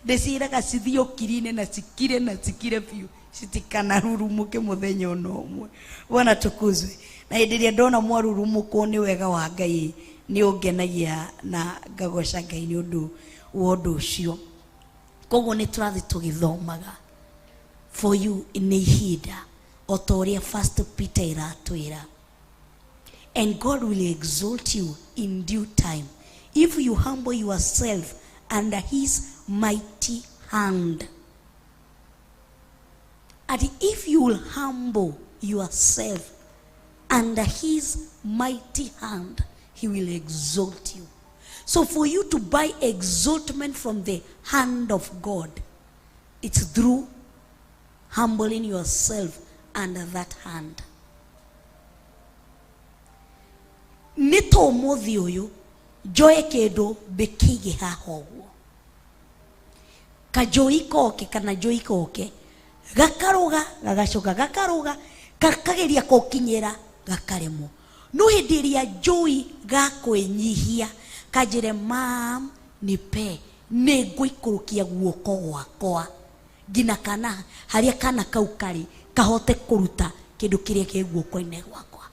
ndĩciĩraga cithiĩ ũkiri-inĩ na cikire na cikire biũ, citikanarurumũke mũthenya ona ũmwe. Bwana tukuzwe. Na hĩndĩ ĩrĩa ndona mwarurumũkwo nĩ wega wa Ngai nĩ ũngenagia na ngagoca Ngai nĩ ũndũ wa ũndũ ũcio. Koguo nĩ tũrathiĩ tũgĩthomaga for you nĩ ihinda o ta ũrĩa First Peter ĩratwĩra, and God will exalt you in due time if you humble yourself under his mighty hand. And if you will humble yourself under his mighty hand, he will exalt you. So for you to buy exaltment from the hand of God, it's through humbling yourself under that hand. Nĩ ta ũmũthĩ ũyũ njoe kĩndũ ndĩkĩige haha ũguo, kanjũi koke kana njũi koke gakaruga gagacoka gakaruga gakageria gũkinyĩra gakaremwo. No hĩndĩ ĩrĩa njũi gakwĩnyihia kanjĩre mam nipe, nĩ ngũikũrũkia guoko gwakwa nginya kana harĩa kana kau karĩ kahote kũruta kĩndũ kĩrĩa kĩ guoko-inĩ gwakwa.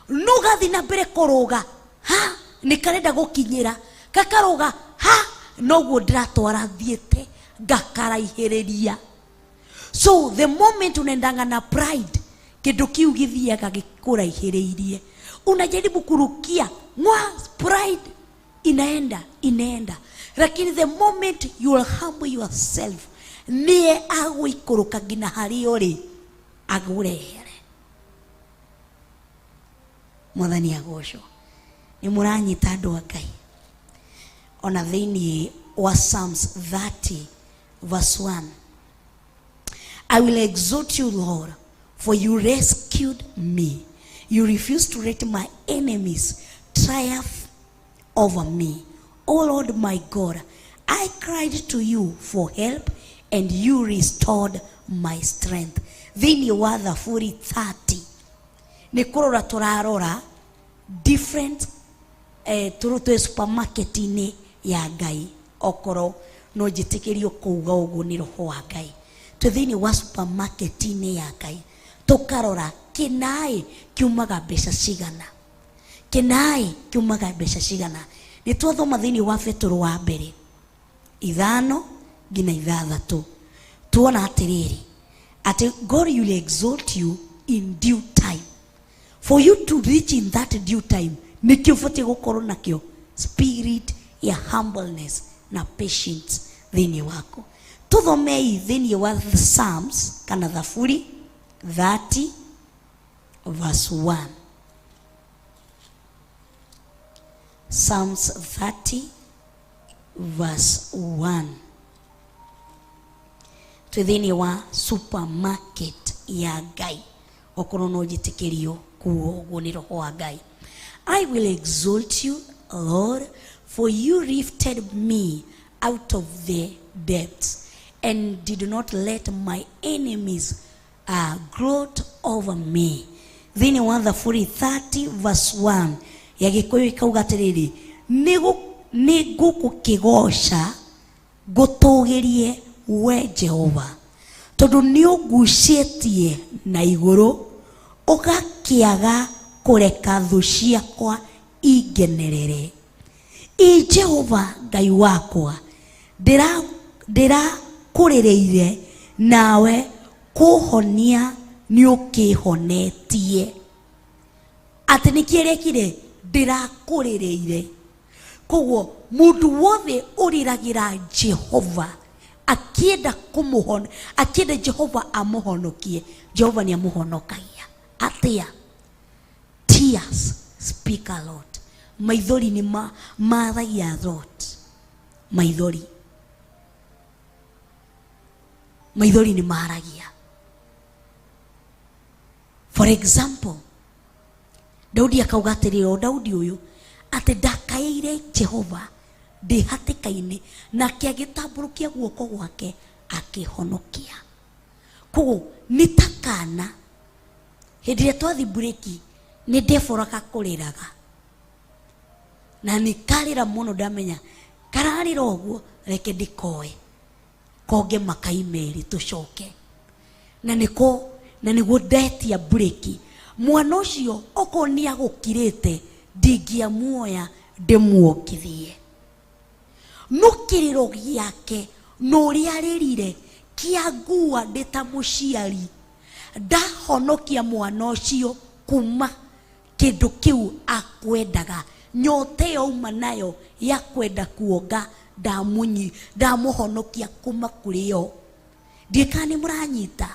No gathiĩ na mbere kũrũga ha nĩ karenda gũkinyĩra gakaruga ha, noguo ndĩratwara thiĩte ngakaraihĩrĩria. So the moment unaendanga na pride, kĩndũ kĩu gĩthiaga gĩkũraihĩrĩirie, unajaribu kurukia mwa pride inaenda inaenda. Lakini the moment you will humble yourself Nĩye agũikũrũka nginya harĩa ũrĩ agũrehere. Mwathani agocwo. Nĩ mũranyita andũ a Ngai. Ona thĩinĩ wa Psalms 30 verse 1, I will exalt you, Lord, for you rescued me. You refused to let my enemies triumph over me. O Lord my God, I cried to you for help and you restored my strength. Thĩinĩ wa Thaburi 30 nĩ kũrora tũrarora different tũrũ twĩ supermarket-inĩ ya Ngai, okorwo no njĩtĩkĩrio kuuga ũguo nĩ roho wa Ngai. Twĩ thĩinĩ wa supermarket-inĩ ya Ngai, tũkarora kĩnaĩ kiumaga mbeca cigana, kĩnaĩ kiumaga mbeca cigana. Nĩ twathoma thĩinĩ wa Petero wa mbere 5 nginya 6, tuona atĩrĩrĩ, atĩ God will exalt you in due time. For you to reach in that due time, nĩkĩo ũbatiĩ gũkorwo nakĩo spirit ya humbleness na patience thĩinĩ wako. Tũthomei thĩinĩ wa Psalms kana Thaburi 30 verse 1. Psalms 30 verse 1. Twĩ thĩinĩ wa supermarket ya Ngai, okorwo no njĩtĩkĩrio kuo ũguo nĩ roho wa Ngai. I will exalt you, Lord, for you lifted me out of the depths and did not let my enemies gloat over me. Thĩinĩ wa Thaburi 30 verse 1 ya Gĩkũyũ ikauga atĩrĩrĩ, nĩ ngũgũkĩgooca ngũtũgĩrie we Jehova, tondũ nĩ ũngucĩtie na igũrũ, ũgakĩaga kũreka thũ ciakwa ingenerere. I Jehova Ngai wakwa, ndĩrakũrĩrĩire, nawe kũhonia nĩ ũkĩhonetie. Atĩ nĩkĩ ĩrekire? Ndĩrakũrĩrĩire. Koguo mũndũ wothe ũrĩragĩra Jehova akĩenda kũmũhon, akĩenda Jehova amũhonokie, Jehova nĩ amũhonokagia. Atĩa? Tears speak a lot. Maithori nĩ maragia a lot. Maithori nĩ maragia. For example, Daudi akauga atĩrĩrĩ, o Daudi ũyũ, atĩ ndakaĩire Jehova ndĩ hatĩka-inĩ, nake agĩtambũrũkia guoko gwake akĩhonokia. Koguo nĩ ta kana hĩndĩ ĩrĩa twathi mburĩki nĩ ndeboraga kũrĩraga, na nĩ karĩra mũno, ndamenya kararĩra ũguo, reke ndĩkoe konge makai merĩ tũcoke na nĩko na nĩguo ndetia mburĩki. Mwana ũcio okorwo nĩ agũkirĩte, ndingĩamuoya ndĩmuongithie, no kĩrĩro gĩake na ũrĩa arĩrire kĩangua ndĩ ta mũciari, ndahonokia mwana ũcio kuma kĩndũ kĩu akwendaga. Nyota ĩyo auma nayo ya kwenda kuonga, ndamunyi ndamũhonokia kuma kũrĩ yo. Ndiĩkaga nĩ mũranyita,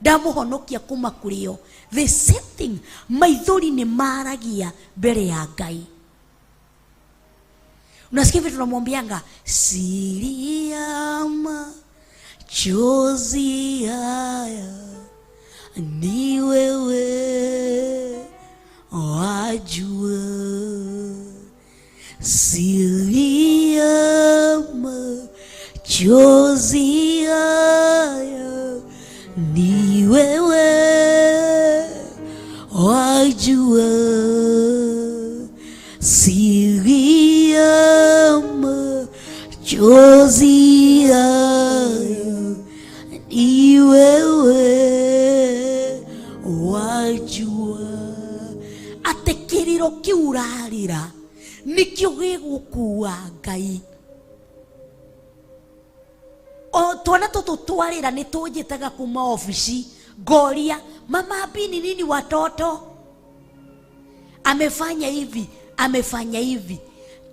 ndamũhonokia kuma kũrĩ yo. The same thing, maithori nĩ maragia mbere ya Ngai. Unasikia vitu tunamwambianga, siri ya machozi haya ni wewe wajua, siri ya machozi haya ni wewe wajua, siri ya machozi haya ni wewe wajua. Atĩ kĩrĩro kĩu ũrarĩra nĩkĩo gĩgũkua Ngai. O twana tũtũ twarĩra nĩ tũnjĩtaga kuma obici, ngoria, mama Bini, nini watoto amefanya hivi, amefanya hivi.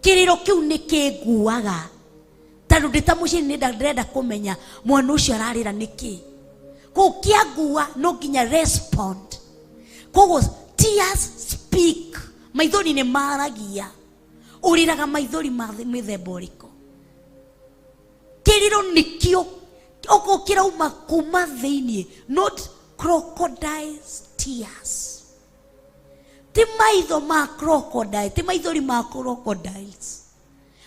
Kĩrĩro kĩu nĩ kĩnguaga. Ta Tondũ ndĩ ta mũciari nĩ ndĩrenda kũmenya mwana ũcio ararĩra nĩkĩ. Kũu kĩangua no nginya respond. Koguo tears speak, maithori nĩ maragia. Ũrĩraga maithori ma mĩthemba ũrĩkũ? Kĩrĩro nĩkĩo okorwo kĩrauma kuma thĩiniĩ, not crocodile's tears. Ti maitho ma crocodile, ti maithori ma crocodiles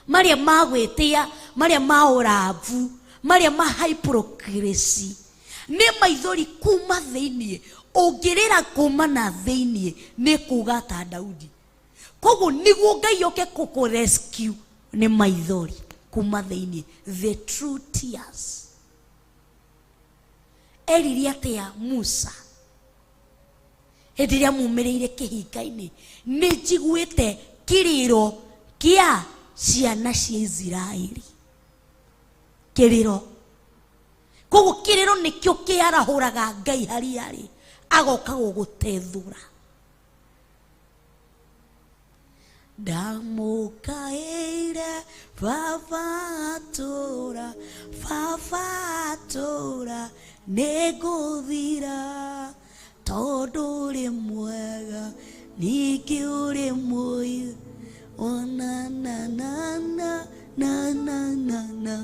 marĩa ma gwĩtĩa, marĩa ma ũrabu, marĩa ma hypocrisy. Nĩ maithori kuma thĩiniĩ. Ũngĩrĩra kuma na thĩiniĩ nĩ kuga ta Daudi. Koguo nĩguo Ngai oke gũkũ rescue nĩ maithori kuma thĩiniĩ, the true tears. Erire atĩa Musa hĩndĩ ĩrĩa mumĩrĩire kĩhinga-inĩ? Nĩ njiguĩte kĩrĩro kĩa ciana cia Isiraeli. Kĩrĩro. Koguo kĩrĩro nĩkĩo kĩarahũraga Ngai harĩa arĩ, agoka gũgũtethũra. Ndamũkaĩire baba atũra, baba atũra, nĩngũthira, tondũ ũrĩ mwega, ningĩ ũrĩ mũiru. O na na na na na na na na.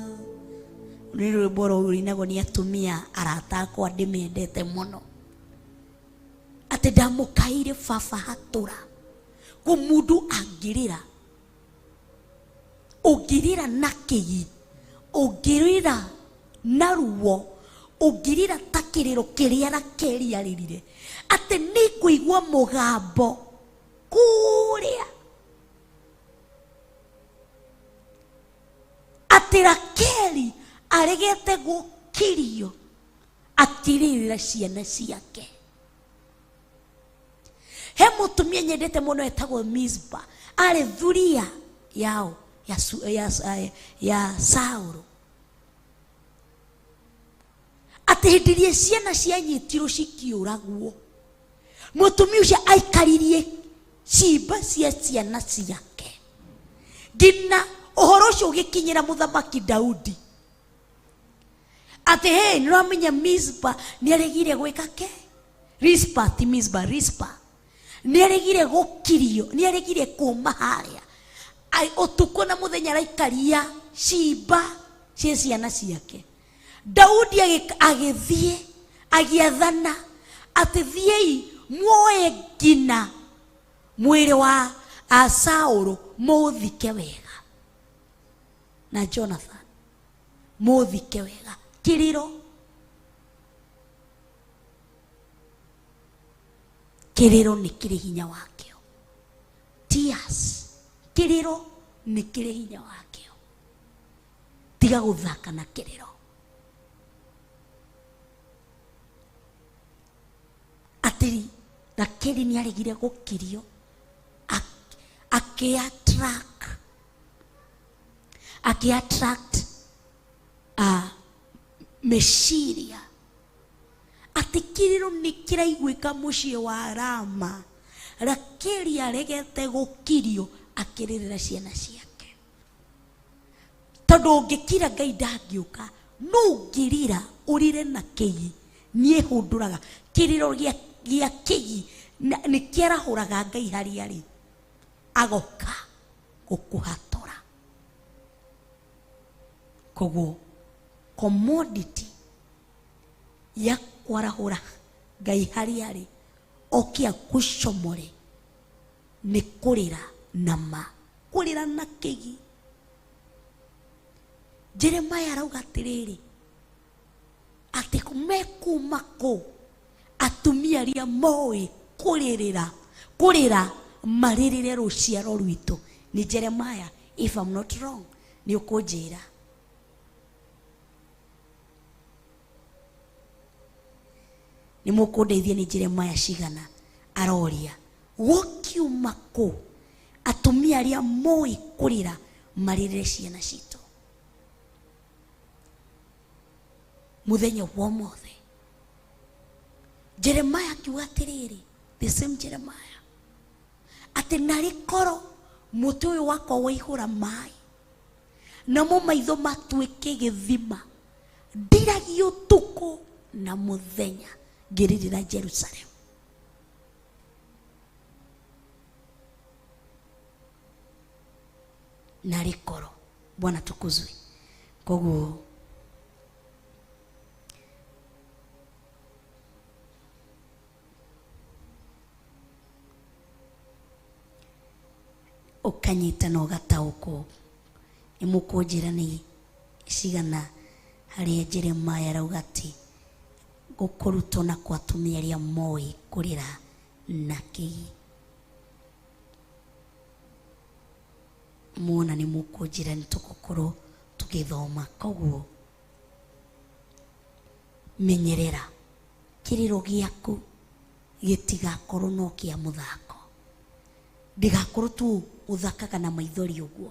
Nĩ rwĩmbo rũinagwo nĩ atumia arata akwa ndĩmendete mũno. Atĩ ndamũkaĩire baba hatũra. Kũ mũndũ angĩrĩra, ũngĩrĩra na kĩgi, ũngĩrĩra na ruo, ũngĩrĩra ta kĩrĩro kĩrĩa Rakeli arĩrire, atĩ nĩ ngũigua mũgambo kũrĩa. Atĩ Rakeli aregete gũkirio akĩrĩrĩra ciana ciake. He mũtumia nyendete mũno etagwo Mizpa, arĩ thuria yao ya Saũlũ. Atĩ hĩndĩ ĩrĩa ciana cianyitirwo cikĩũragwo, mũtumia ũcio aikaririe ciimba cia ciana ciake nginya ũhoro ũcio ũgĩkinyĩra mũthamaki Daudi. Atĩ hey, nĩũramenya Mizpa nĩaregire gwĩka ke? Rispa, ti Mizpa, Rispa. Nĩaregire gũkirio, nĩaregire kuma harĩa. Ai, ũtukũ na mũthenya araikaria ciimba cia ciana ciake. Daudi agĩthiĩ agĩathana atĩ thiĩi muoe nginya mwĩrĩ wa Saũlũ mũũthike wega, na Jonathan mũũthike wega. Kĩrĩro kĩrĩro nĩ kĩrĩ hinya wakĩo. Tears, kĩrĩro nĩ kĩrĩ hinya wakĩo. Tiga gũthaka na kĩrĩro. Atĩrĩ, Rakeli nĩ aregire gũkirio, akĩ-attract, meciria atĩ kĩrĩro nĩ kĩraiguĩka mũciĩ wa Rama. Rakeli aregete gũkirio akĩrĩrĩra ciana ciake. Tondũ ũngĩkira Ngai ndangĩũka, no ũngĩrĩra ũrĩre na kĩgi, niĩ hũndũraga kĩrĩro gĩa kĩgi nĩ kĩarahũraga Ngai harĩa arĩ, agoka gũkũhatũra. Koguo commodity ya kwarahũra Ngai harĩa arĩ oke akũcomore nĩ kũrĩra na ma, kũrĩra na kĩgi. Jeremiah arauga atĩrĩrĩ, atĩ mekuma kũ atumia arĩa moĩ kũrĩrĩra, kũrĩra marĩrĩre rũciaro rwitũ. Ni Jeremiah, if I'm not wrong, nĩ ũkũnjĩra. Nĩ mũkũndeithia nĩ Jeremiah cigana aroria gũkiuma kũ atumia arĩa moĩ kũrĩra marĩrĩre ciana citũ. Mũthenya wa ũmũthĩ Jeremiah akiuga atĩrĩrĩ, the same Jeremiah, atĩ narĩ korwo mũtĩ ũyũ wakwa waihũra maĩ, Namo maitho matuĩke gĩthima. Ndiragia ũtukũ na mũthenya ngĩrĩrĩra Jerusalem. Narĩ koro Bwana tukuzwe. Koguo ũkanyita na ũgataũkwo nĩ mũkũnjĩra nĩ cigana harĩa Jeremiah arauga atĩ gũkũrutwo na kwa atumia arĩa moĩ kũrĩra na kĩgi. Muona nĩ mũkũnjĩra nĩ tũgũkorwo tũgĩthoma. Koguo menyerera kĩrĩro gĩaku gĩtigakorwo no kĩa mũthako, ndĩgakorwo tu ũthakaga na maithori ũguo.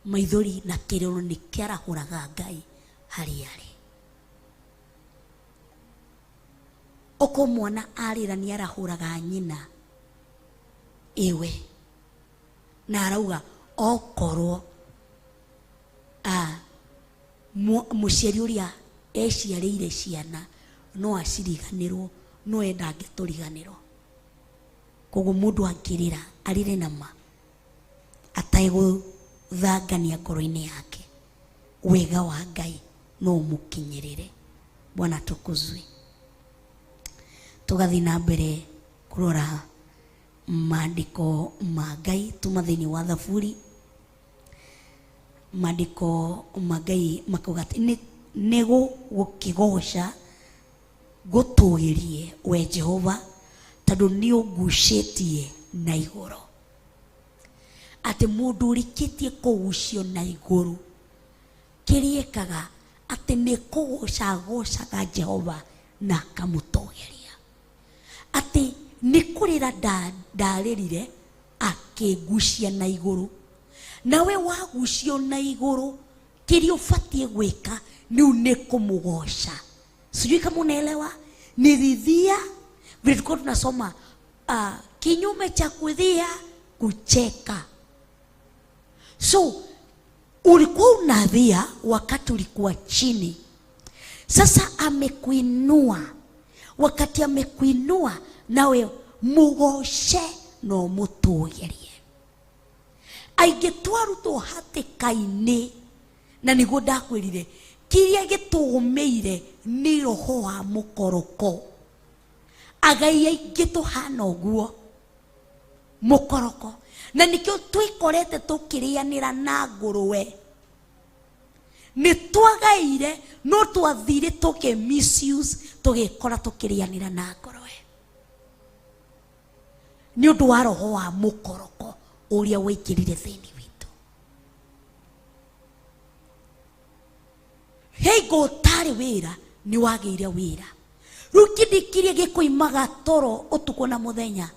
Maithori na kĩrĩro nĩ kĩarahũraga Ngai harĩa arĩ. Okorwo mwana arĩra nĩ arahũraga nyina ĩwe, na arauga okorwo mũciari ũrĩa eciarĩire ciana no aciriganĩrwo, no we ndangĩtũriganĩrwo. Koguo mũndũ angĩrĩra arĩre na ma ategũthangania ngoro-inĩ yake, wega wa Ngai no ũmũkinyĩrĩre. Bwana tukuzwe. Tũgathiĩ na mbere kũrora maandĩko ma Ngai tuma thĩinĩ wa Thaburi. Maandĩko ma Ngai makauga atĩ nĩ gũkĩgoca ngũtũgĩrie we Jehova, tondũ nĩ ũngucĩtie na igũrũ. Atĩ mũndũ ũrĩkĩtie kũgucio na igũrũ, kĩrĩa ekaga atĩ nĩ kũgoca agocaga Jehova na akamũtũgĩria. Atĩ nĩ kũrĩra ndarĩrire akĩngucia na igũrũ. Nawe wagucio na igũrũ, kĩrĩa ũbatiĩ gwĩka rĩu nĩ kũmũgoca. Sijui kama unaelewa. Nilidhia vile tulikuwa tunasoma, kinyume cha kudhia kucheka. So ulikuwa unadhia wakati ulikuwa chini, sasa amekuinua. Wakati amekuinua, nawe mugoce na ũmũtũgĩrie. Aingĩ twarutwo hatĩka-inĩ, na nĩguo ndakwĩrire kĩrĩa gĩtũgũmĩire nĩ roho wa mũkoroko. Agai aingĩ tũhana ũguo mũkoroko, na nĩkĩo twĩkorete tũkĩrĩanĩra na ngũrwe. Nĩ twagaire, no twathire tũkĩ misuse, tũgĩkora tũkĩrĩanĩra na ngũrwe nĩ ũndũ wa roho wa mũkoroko ũrĩa waingĩrire thĩinĩ witũ. Hingo ũtarĩ wĩra nĩ wagĩire wĩra. Rĩu kĩndĩ kĩrĩa gĩkũimaga toro ũtukũ na mũthenya,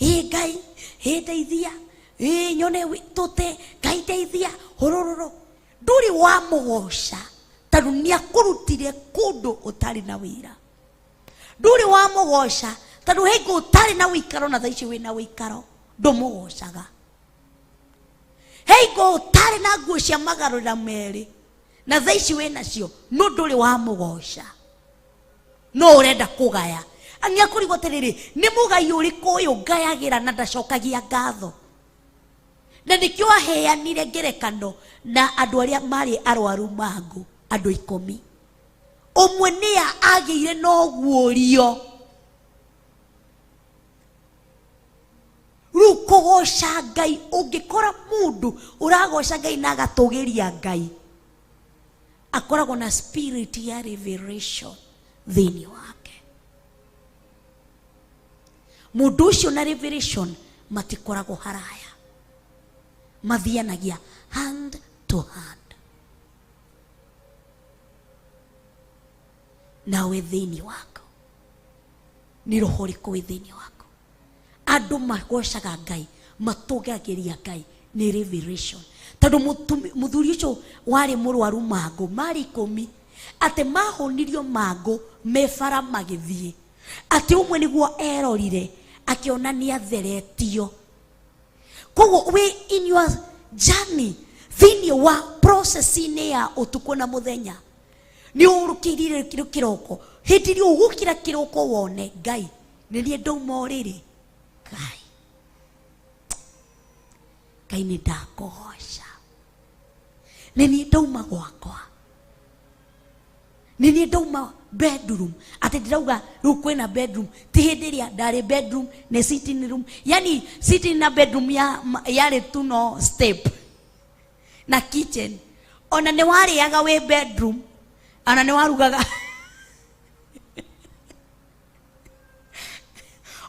ĩ Ngai, ĩ ndeithia, ĩ nyone tũte, Ngai ndeithia, hũrũrũrũ. Ndũrĩ wamũgoca tondũ nĩ akũrutire kũndũ ũtarĩ na wĩra. Ndũrĩ wamũgoca tondũ hingo ũtarĩ na wĩikaro na thaa ici wĩna wĩikaro, ndũmũgocaga. Hingo ũtarĩ na nguo cia magarũrĩra merĩ na thaa ici wĩna cio, no ndũrĩ wamũgoca, no ũrenda kũgaya. Nĩ akũrigwo atĩrĩrĩ, nĩ mũgai ũrĩkũ ũyũ ngayagĩra na ndacokagia ngatho? Na nĩkĩo aheanire ngerekano na andũ arĩa marĩ arwaru mangũ, andũ 10. Ũmwe nĩ agĩire na ũguũrio. Rĩu kũgoca Ngai, ũngĩkora mũndũ ũragoca Ngai na agatũgĩria Ngai, akoragwo na spirit ya revelation thĩinĩ wake. Mũndũ ũcio na revelation matikoragwo haraya, mathianagia hand to hand. Nawe thĩinĩ wako nĩ roho ũrĩkũ wĩ thĩinĩ wako? Andũ magocaga Ngai, matũgagĩria Ngai nĩ revelation. Tondũ mũthuri ũcio warĩ mũrwaru mangũ marĩ 10, atĩ mahonirio mangũ me bara magĩthiĩ, atĩ ũmwe nĩguo erorire akĩona nĩ atheretio. Koguo we in your journey, Thĩinĩ wa process-inĩ ya ũtukũ na mũthenya, nĩ ũrũkĩrire kĩroko, hĩndĩ ĩrĩa ũgũkĩra kĩroko wone Ngai nĩ niĩ ndauma ũrĩrĩ, Ngai Ngai nĩ ndakũgoca, nĩ niĩ ndauma gwakwa, nĩ niĩ ndauma bedroom. Atĩ ndĩrauga rĩu kwĩna bedroom, ti hĩndĩ ĩrĩa ndarĩ bedroom nĩ sitting room, yani sitting na bedroom ya yarĩ tu no step na kitchen. Ona nĩ warĩaga wĩ bedroom, ona nĩ warugaga,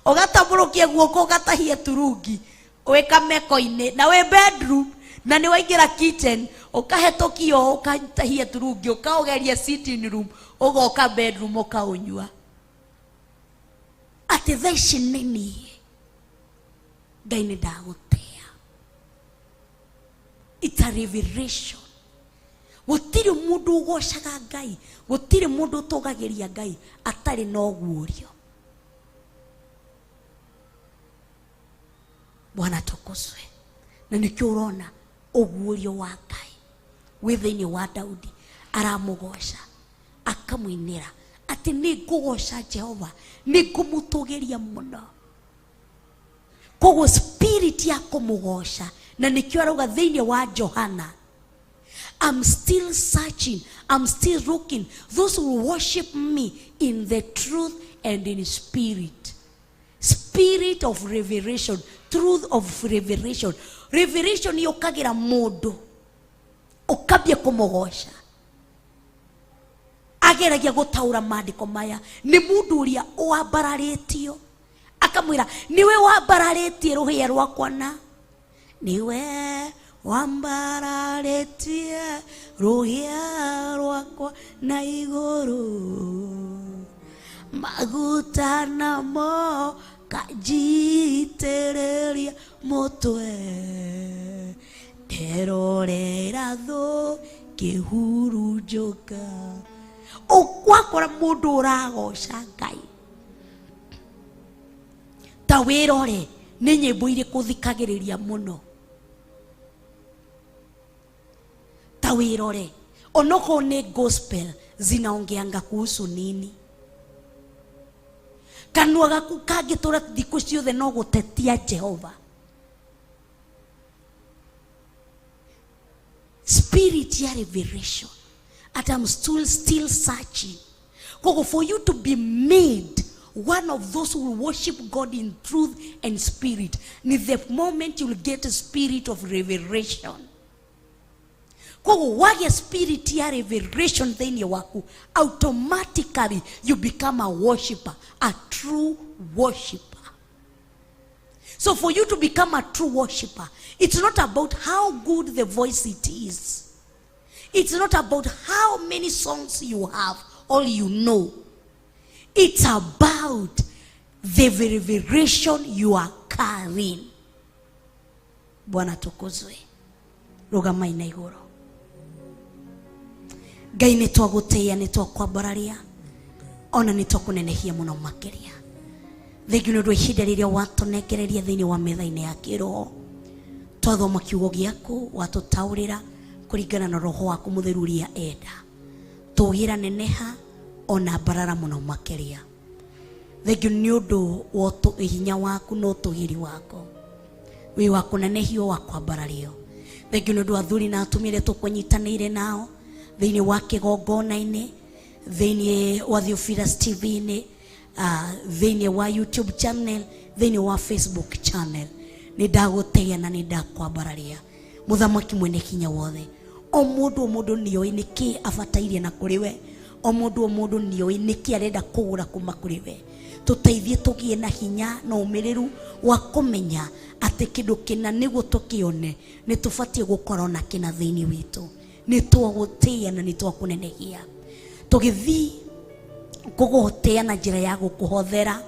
ũgatambũrũkia guoko ũgatahia turungi wĩ kameko-inĩ na wĩ bedroom, na nĩ waingĩra kitchen ũkahetũkio ũkatahia turungi ũkaũgeria sitting room, ũgoka bedroom ũkaũnyua. Atĩ thaa ici nĩ niĩ Ngai nĩ ndagũtĩa. It's a revelation. Gũtirĩ mũndũ ũgocaga Ngai, gũtirĩ mũndũ ũtũgagĩria Ngai atarĩ na ũguũrio. Bwana atukuzwe. Na nĩkĩo ũrona ũguũrio wa Ngai wĩ thĩinĩ wa Daudi, aramũgoca akamũinĩra atĩ nĩ ngũgoca Jehova, nĩ ngũmũtũgĩria mũno. Koguo spirit ya kũmũgoca, na nĩkĩo arauga thĩinĩ wa Johana, I'm still searching, I'm still looking those who worship me in the truth and in spirit. Spirit of revelation, truth of revelation. Revelation yũkagĩra mũndũ ũkambia kũmũgoca, ageragia gũtaũra maandĩko maya nĩ mũndũ ũrĩa wambararĩtio, akamwĩra nĩwe wambararĩtie rũhĩa rwakwa, na nĩwe wambararĩtie rũhĩa rwakwa na igũrũ, maguta namo kanjitĩrĩria mũtwe, nderorera thũ kĩhurunjũka. Wakora mũndũ ũragoca Ngai, ta wĩrore nĩ nyĩmbo irĩkũ thikagĩrĩria mũno, ta wĩrore onokorwo nĩ gospel zinaongeanga kuhusu nini. Kanua gaku kangĩtũra thikũ ciothe no gũtetia Jehova. Spirit ya revelation at I'm still searching. Kogo for you to be made one of those who will worship God in truth and spirit, ni the moment you will get a spirit of revelation. Kogo wagĩa spirit ya revelation thĩinĩ waku, automatically you become a worshipper, a true worshipper. So for you to become a true worshipper, it's not about how good the voice it is. It's not about how many songs you have or you know. It's about the revelation you are carrying. Bwana tukuzwe. Rũgamai na igũrũ. Ngai nĩ twagũtĩĩa, nĩ twakwambararia, ona nĩ twakũnenehia mũno makĩria. Thengiũ nĩ ũndũ wa ihinda rĩrĩa watũnengereria thĩinĩ wa metha-inĩ ya kĩroho. Twathoma kiugo gĩaku, watũtaũrĩra kũringana na roho waku mũtheru ũrĩa enda. Tũgĩra neneha ona mbarara mũno makĩria. Thengiũ nĩ ũndũ wa hinya waku na ũtũgĩri waku, wĩ wa kũnenehio, wa kwambarario. Thengiũ nĩ ũndũ wa athuri na atumia arĩa tũkũnyitanĩire nao thĩinĩ wa kĩgongona-inĩ, thĩinĩ wa Theophilus TV-inĩ, thĩinĩ wa YouTube channel, thĩinĩ wa Facebook channel. Nĩ ndagũtĩĩa na nĩ ndakwambararia, mũthamaki mwene hinya wothe. O mũndũ o mũndũ nĩoĩ nĩkĩ abatairie na kũrĩ we, o mũndũ o mũndũ nĩoĩ nĩkĩ arenda kũgũra kuma kũrĩ we. Tũteithie tũgĩe na hinya na ũmĩrĩru wa kũmenya atĩ kĩndũ kĩna nĩguo tũkĩone nĩ tũbatiĩ gũkorwo na kĩna thĩinĩ witũ. Nĩ twagũtĩĩa na nĩ twakũnenehia. Tũgĩthiĩ kũgũtĩĩa na njĩra ya gũkũhothera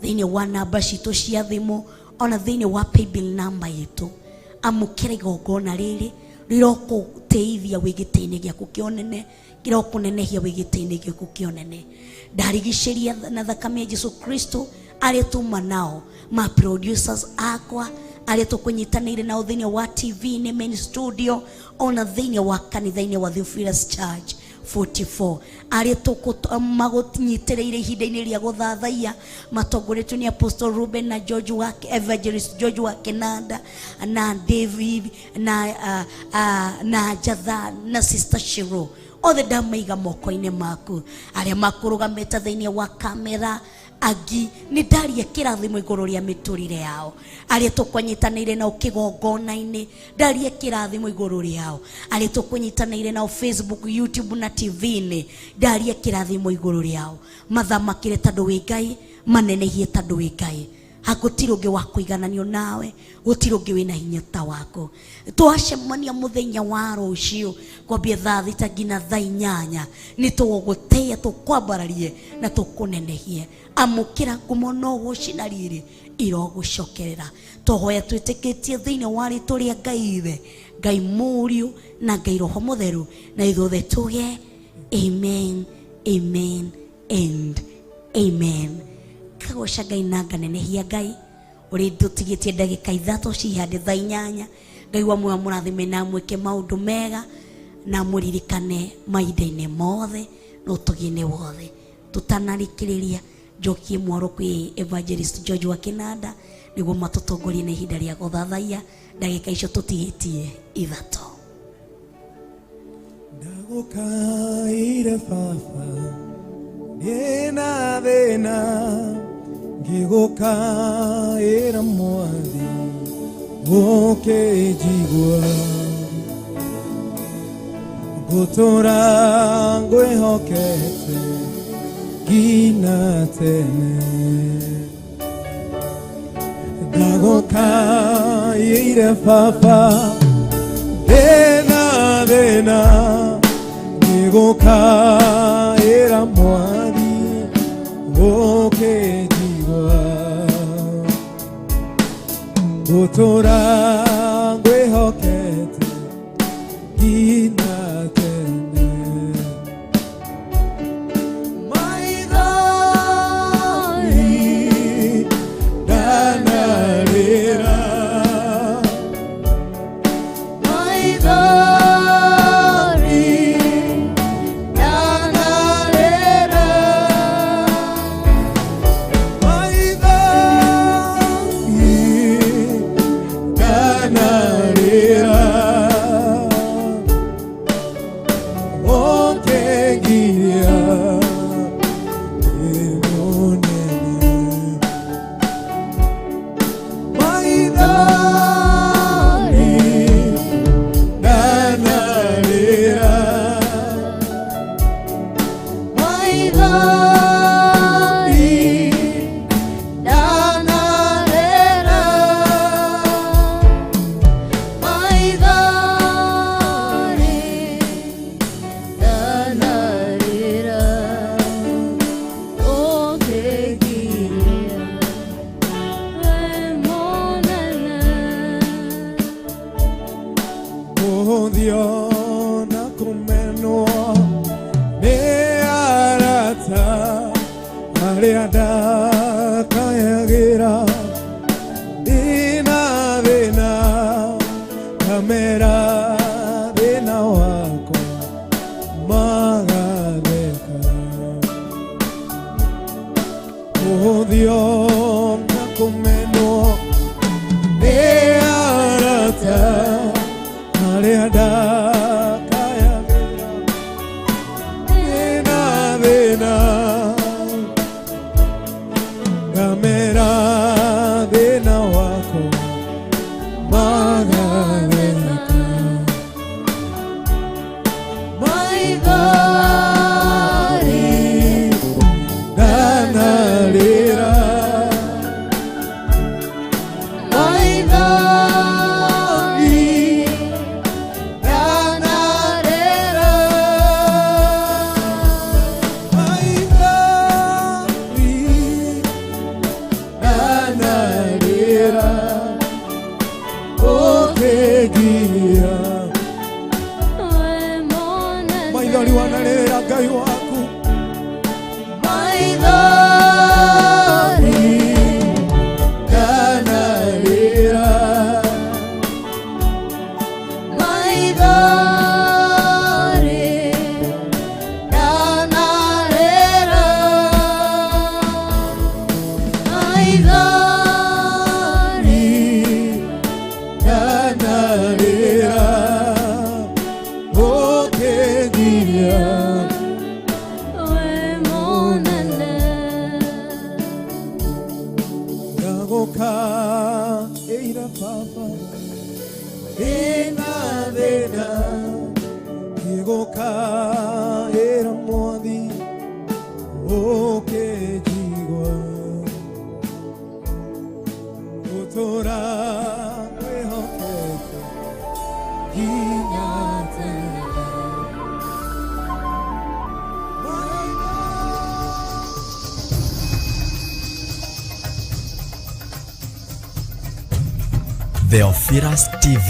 thĩinĩ wa namba citũ cia thimũ, ona thĩinĩ wa paybill number itũ. Amũkĩra igongona rĩrĩ rĩrokũtĩithia wĩ gĩtĩ-inĩ gĩaku kĩa ũnene, kĩrokũnenehia wĩ gĩtĩ-inĩ gĩaku kĩa ũnene. Ndarigicĩria na thakame ya Jesu Kristo arĩa tuma nao ma producers akwa, Arĩa tũkũnyitanĩire nao thĩinĩ wa TV nĩ main studio, ona thĩinĩ wa kanitha-inĩ wa Theophilus Church 44, arĩa magũnyitĩrĩire ihinda-inĩ rĩa gũthathaiya matongoretio nĩ Apostle Ruben na George wa Evangelist George wa Kenanda na David na na Jatha na Sister Shiro, othe ndamaiga moko-inĩ maku. Arĩa makũrũgamĩte thĩinĩ wa kamera angi, nĩ ndaria kĩrathimo igũrũ rĩa mĩtũrĩre yao. Arĩa tũkũnyitanĩire nao kĩgongona-inĩ, ndaria kĩrathimo igũrũ rĩao. Arĩa tũkũnyitanĩire nao Facebook, YouTube na TV-inĩ, ndaria kĩrathimo igũrũ rĩao. Mathamakĩre tondũ wĩ Ngai, manenehie tondũ wĩ Ngai. Hagutirĩ ũngĩ wa kũigananio nawe, gũtirĩ ũngĩ wĩna hinya ta waku. Twacemania mũthenya wa rũciũ kwambia thaa 6 nginya thaa 8, nĩ tũgũgũtĩĩa, tũkwambararie na tũkũnenehie. Amũkĩra ngumo no gũcina riri irogũcokerera. Tũhoya twĩtĩkĩtie thĩinĩ wa rĩtwa rĩa Ngai Ithe, Ngai Mũriũ na Ngai Roho Mũtheru, na ithuothe tuge amen, amen and amen. Kagoca Ngai na nganenehia Ngai ũrĩ tũtigĩtie ndagĩka 3 cihande thaa 8. Ngai wa muoyo mũrathime na mwĩke maũndũ mega na mũririkane mahinda-inĩ mothe na ũtugi-inĩ wothe. Tũtanarĩkĩrĩria, njokie mwaro kwĩ Evangelist George wa Kinanda nĩguo matũtongorie na ihinda rĩa gũthathaiya ndagĩka icio tũtigĩtie 3. Ndagũkaire baba ndĩna thĩna, ngĩgũkaĩra mwathi ũkĩnjigua. Ngũtũra ngwĩhokete nginya tene. Ndagũkaire baba ndĩna thĩna, ngĩgũkaĩra mwathi ũkĩnjigua. Ngũtũra ngwĩhokete nginya tene. Maithori ndanarĩra, maithori ndanarĩra, maithori ndanarĩra, ũkĩngiria wĩ mũnene. Maithori ndanarĩra, maithori ndanarĩra, Maithori ndanarĩra, ũkĩngiria wĩ mũnene. Kũhũthio na kũmenwo nĩ arata arĩa ndakayagĩra, ndĩna thĩna kamera thĩna wakwa magatheka. Kũhũthio na kũmenwo nĩ arata arĩa ndakayagĩra, ndĩna thĩna ngamera thĩna wakwa magatheka. Maithori ndanarĩra, maithori ndanarĩra, maithori ndanarĩra, ũkĩngiria. Wĩ mũnene. Maithori wanarĩrĩra Ngai waku. Maithori ndanarĩra. Baba ndĩna thĩna ngĩgũkaĩra Mwathi ũkĩnjigua gũtũra kwĩhokete nginya tene. Theophilus TV,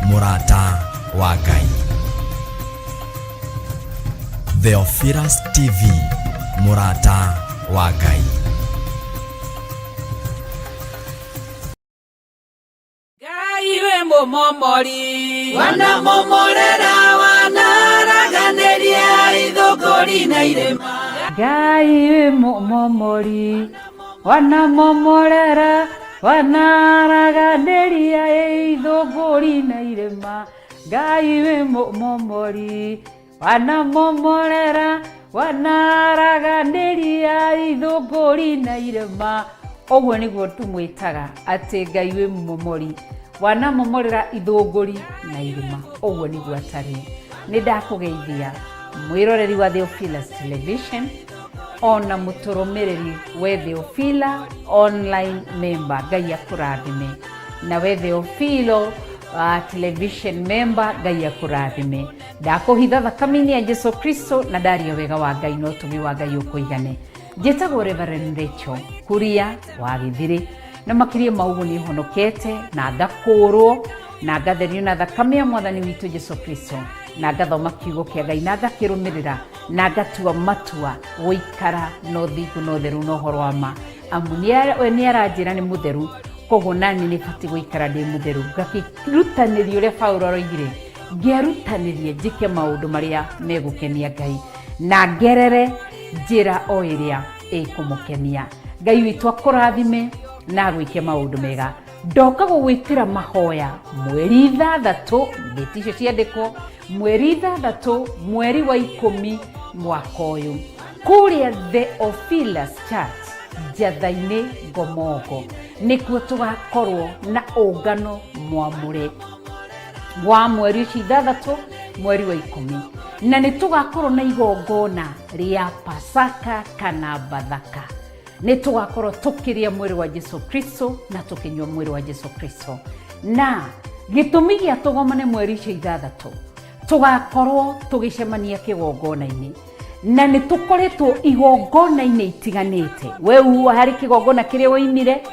mũrata wa Ngai. Theophilus TV, mũrata wa Ngai. Ngai wĩ mũmomori wanamomorera wanaraganĩria ithũngũri na irĩma. Ngai wĩ mũmomori wanamomorera wanaraganĩria ithũngũri na irĩma. Ngai wĩ mũmomori wanamomorera wanaraganĩria ithũngũri na irĩma. Ũguo nĩguo tũmwĩtaga atĩ Ngai wĩ mũmomori wanamomorera ithũngũri na irĩma. Ũguo nĩguo atarĩ. Nĩ ndakũgeithia mwĩroreri wa Theophilus Television ona mũtũrũmĩrĩri we Theophila online member, Ngai akũrathime. Na we Theophilo television member, Ngai akũrathime. Ndakũhitha thakame-inĩ ya Jesu Kristo na ndaria wega wa Ngai na ũtugi wa Ngai ũkũigane. Njĩtagwo Reverend Rachel Kuria wa Gĩthirĩ, na makĩria ma ũguo nĩ honokete na ngakũũrwo na ngatherio na thakame ya Mwathani witũ Jesu Kristo, na ngathoma kiugo kĩa Ngai na ngakĩrũmĩrĩra na ngatua matua gũikara na ũthingu na ũtheru na ũhoro wa ma, amu we nĩ aranjĩra nĩ mũtheru, koguo nani nĩ batiĩ gũikara ndĩ mũtheru. Ngakĩrutanĩria ũrĩa Paulo aroigire, ngĩerutanĩria njĩke maũndũ marĩa megũkenia Ngai na ngerere njĩra o ĩrĩa ĩkũmũkenia. Ngai witũ akũrathime na agwĩke maũndũ mega. Ndoka gũgwĩtĩra mahoya mweri 6, ndĩti icio ciandĩkwo, mweri 6 mweri wa 10 mwaka ũyũ, kũrĩa Theophilus Church Njatha-inĩ Ngomongo, nĩkuo tũgakorwo na ũngano mwamũre wa mweri ũcio 6 mweri wa 10, na nĩ tũgakorwo na igongona rĩa Pasaka kana Bathaka. Nĩ tũgakorwo tũkĩrĩa mwĩrĩ wa Jesu Kristo na tũkĩnyua mwĩrĩ wa Jesu Kristo. Na gĩtũmi gĩa tũgomane mweri ũcio 6, tũgakorwo tũgĩcemania kĩgongona-inĩ, na nĩ tũkoretwo igongona-inĩ itiganĩte. We uwa harĩ kĩgongona kĩrĩa woimire,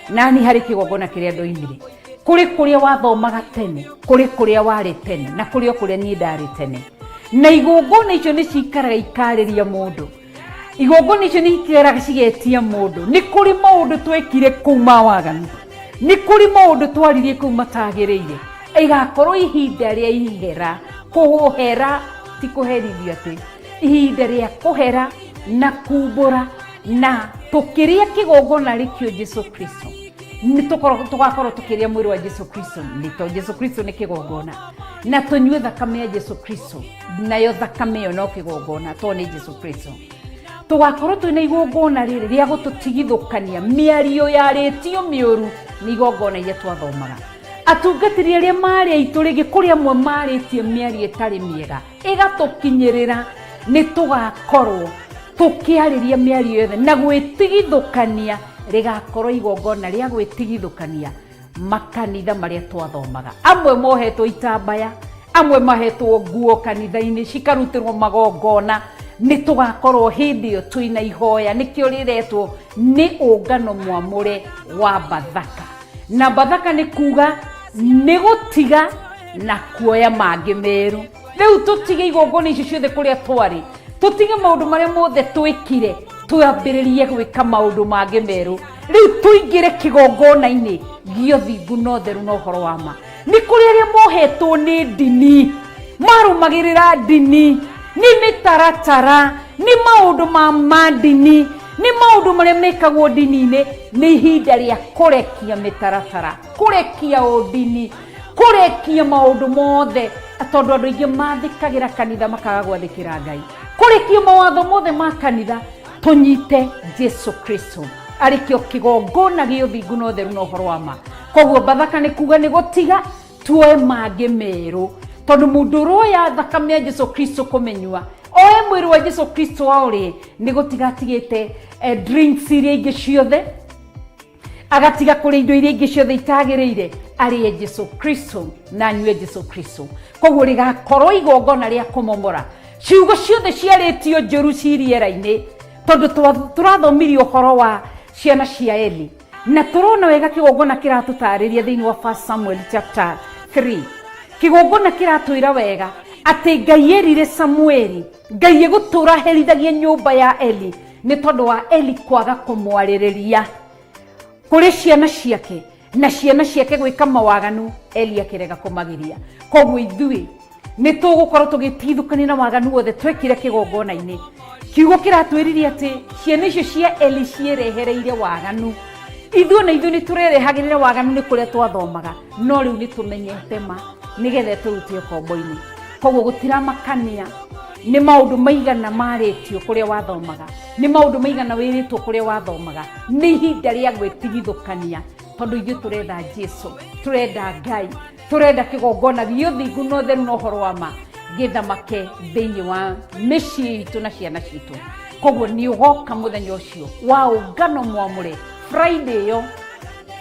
nani harĩ kĩgongona kĩrĩa ndoimire. Kũrĩ kũrĩa wathomaga tene, kũrĩ kũrĩa warĩ tene, na kũrĩ o kũrĩa niĩ ndarĩ tene. Na igongona icio nĩ cikaraga ikarĩria mũndũ. Igongona icio nĩ ikaraga cigetia mũndũ. Nĩ kũrĩ maũndũ twekire kũu ma waganu, nĩ kũrĩ maũndũ twaririe kũu matagĩrĩire. Ĩgakorwo ihinda rĩa ihera, kũhera ti kũherithio atĩ, ihinda rĩa kũhera na kumbũra, na tũkĩrĩa kĩgongona rĩkĩo Jesu Kristo. Nĩ tũgakorwo tũkĩrĩa mwĩrĩ wa Jesu Kristo, nĩ tondũ Jesu Kristo nĩ kĩgongona, na tũnyue thakame ya Jesu Kristo, nayo thakame ĩyo no kĩgongona tondũ nĩ Jesu Kristo. Tũgakorwo twĩna igongona rĩrĩ rĩa gũtũtigithũkania mĩario yarĩtio mĩũru nĩ igongona iria twathomaga. Atungatĩri arĩa marĩ aitũ rĩngĩ kũrĩ amwe marĩtie mĩario ĩtarĩ mĩega ĩgatũkinyĩrĩra, nĩ tũgakorwo tũkĩarĩria mĩario yothe na gwĩtigithũkania. Rĩgakorwo igongona rĩa gwĩtigithũkania makanitha marĩa twathomaga. Amwe mohetwo itambaya, amwe mahetwo nguo kanitha-inĩ cikarutĩrwo magongona. Nĩ tũgakorwo hĩndĩ ĩyo twĩna ihoya, nĩkĩo rĩretwo nĩ ũngano mwamũre wa Bathaka. Na Bathaka nĩ kuga nĩ gũtiga na kuoya mangĩ merũ. Rĩu tũtige igongona icio ciothe kũrĩa twarĩ, tũtige maũndũ marĩa mothe twĩkire, twambĩrĩrie gwĩka maũndũ mangĩ merũ. Rĩu tũingĩre kĩgongona-inĩ gĩa ũthingu na ũtheru na ũhoro wa ma. Nĩ kũrĩ arĩa mohetwo nĩ ndini, marũmagĩrĩra ndini, nĩ mĩtaratara, nĩ maũndũ ma ndini, nĩ maũndũ marĩa mekagwo ndini-inĩ. Nĩ ihinda rĩa kũrekia mĩtaratara, kũrekia ũndini, kũrekia maũndũ mothe, tondũ andũ aingĩ mathĩkagĩra kanitha makaga gwathĩkĩra Ngai. Kũrekia mawatho mothe ma kanitha, tũnyite Jesu Kristo arĩ kĩo kĩgongona gĩa ũthingu na ũtheru na ũhoro wa ma. Koguo Bathaka nĩ kuga nĩ gũtiga tuoe mangĩ merũ, tondũ mũndũ ũroya thakame ya Jesu Kristo kũmĩnyua, oe mwĩrĩ wa Jesu Kristo aũrĩe, nĩ gũtiga atigĩte drinks iria ingĩ ciothe, agatiga kũrĩa indo iria ingĩ ciothe itagĩrĩire, arĩe Jesu Kristo na anyue Jesu Kristo. Koguo rĩgakorwo igongona rĩa kũmomora ciugo ciothe ciarĩtio njũru ci rĩera-inĩ, tondũ tũrathomirie ũhoro wa ciana cia Eli, na tũrona wega kĩgongona kĩratũtarĩria thĩinĩ wa 1 Samuel chapter 3. Kĩgongona kĩratwĩra wega atĩ Ngai erire Samueli, Ngai egũtũra herithagia nyũmba ya Eli nĩ tondũ wa Eli kwaga kũmwarĩrĩria kũrĩ ciana ciake, na ciana ciake gwĩka mawaganu, Eli akĩrega kũmagiria. Koguo ithuĩ nĩ tũgũkorwo tũgĩtigithũkania na waganu wothe twekire kĩgongona-inĩ. Kiugo kĩratwĩrire atĩ ciana icio cia Eli ciĩrehereire waganu. Ithuĩ na ithuĩ nĩ tũrerehagĩrĩra waganu nĩ kũrĩa twathomaga, no rĩu nĩ tũmenyete ma nĩgetha tũrute ũkombo-inĩ. Koguo gũtiramakania nĩ maũndũ maigana marĩtio kũrĩa wathomaga, nĩ maũndũ maigana wĩrĩtwo kũrĩa wathomaga, nĩ ihinda rĩa gwĩtigithũkania, tondũ ithuĩ tũretha Jesu, tũrenda Ngai, tũrenda kĩgongona gĩa ũthingu na ũtheru na ũhoro wa ma gĩthamake thĩinĩ wa mĩciĩ itũ na ciana citũ. Koguo nĩ ũgoka mũthenya ũcio wa ũngano mwamũre, Friday ĩyo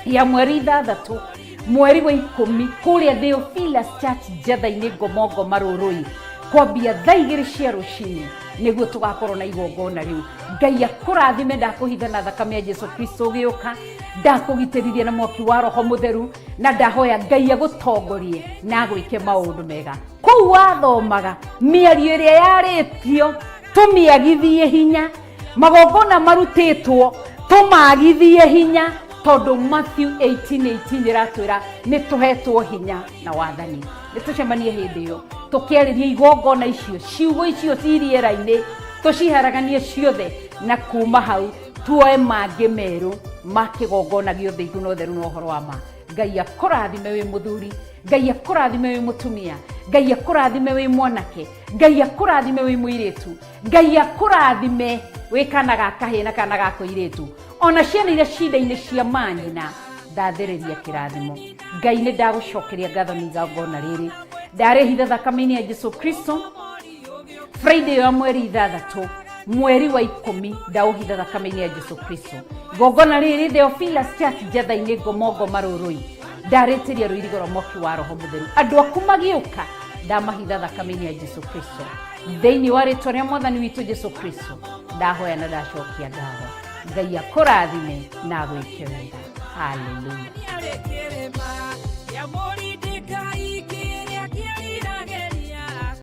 ya mweri 6 mweri wa 10, kũrĩa Theophilus Church Njatha-inĩ, Ngomongo Marũrũi, kwambia thaa 2 cia rũcinĩ, nĩguo tũgakorwo na igongona rĩu. Ngai akũrathime. Ndakũhitha na thakame ya Jesu Kristo ũgĩũka, ndakũgitĩrithia na mwaki wa Roho Mũtheru, na ndahoya Ngai agũtongorie na agwĩke maũndũ mega. Kũu wathomaga, mĩario ĩrĩa yarĩtio tũmĩagithie hinya, magongona marutĩtwo tũmagithie hinya, tondũ Matthew 18:18 ĩratwĩra nĩ tũhetwo hinya na wathani. Nĩ tũcemanie hĩndĩ ĩyo tũkĩarĩria igongona icio, ciugo icio ci rĩera-inĩ tũciharaganie ciothe, na kuma hau tuoe mangĩ merũ ma kĩgongona gĩa ũthingu na ũtheru na ũhoro wa ma. Ngai akũrathime wĩ mũthuri, Ngai akũrathime wĩ mũtumia, Ngai akũrathime wĩ mwanake, Ngai akũrathime wĩ mũirĩtu, Ngai akũrathime wĩ kana ga kahĩĩ na kana ga kũirĩtu, ona ciana iria cinda-inĩ cia manyina, ndathĩrĩria kĩrathimo. Ngai, nĩ ndagũcokeria ngatho nĩ igongona rĩrĩ ndarĩhitha thakame-inĩ ya Jesu Kristo. Friday ya mweri 6 mweri wa 10, ndaũhitha thakame-inĩ ya Jesu Kristo. Igongona rĩrĩ Theophilus Church Njatha-inĩ, Ngomongo Marũrũi, ndarĩtĩria rũirigo rwa mwaki wa Roho Mũtheru. Andũ aku magĩũka, ndamahitha thakame-inĩ ya Jesu Kristo. Thĩinĩ wa rĩtwa rĩa Mwathani witũ Jesu Kristo ndahoya na ndacokia ngatho. Ngai akũrathime na agwĩke wega. Haleluya. Kĩrĩma kĩa mũri.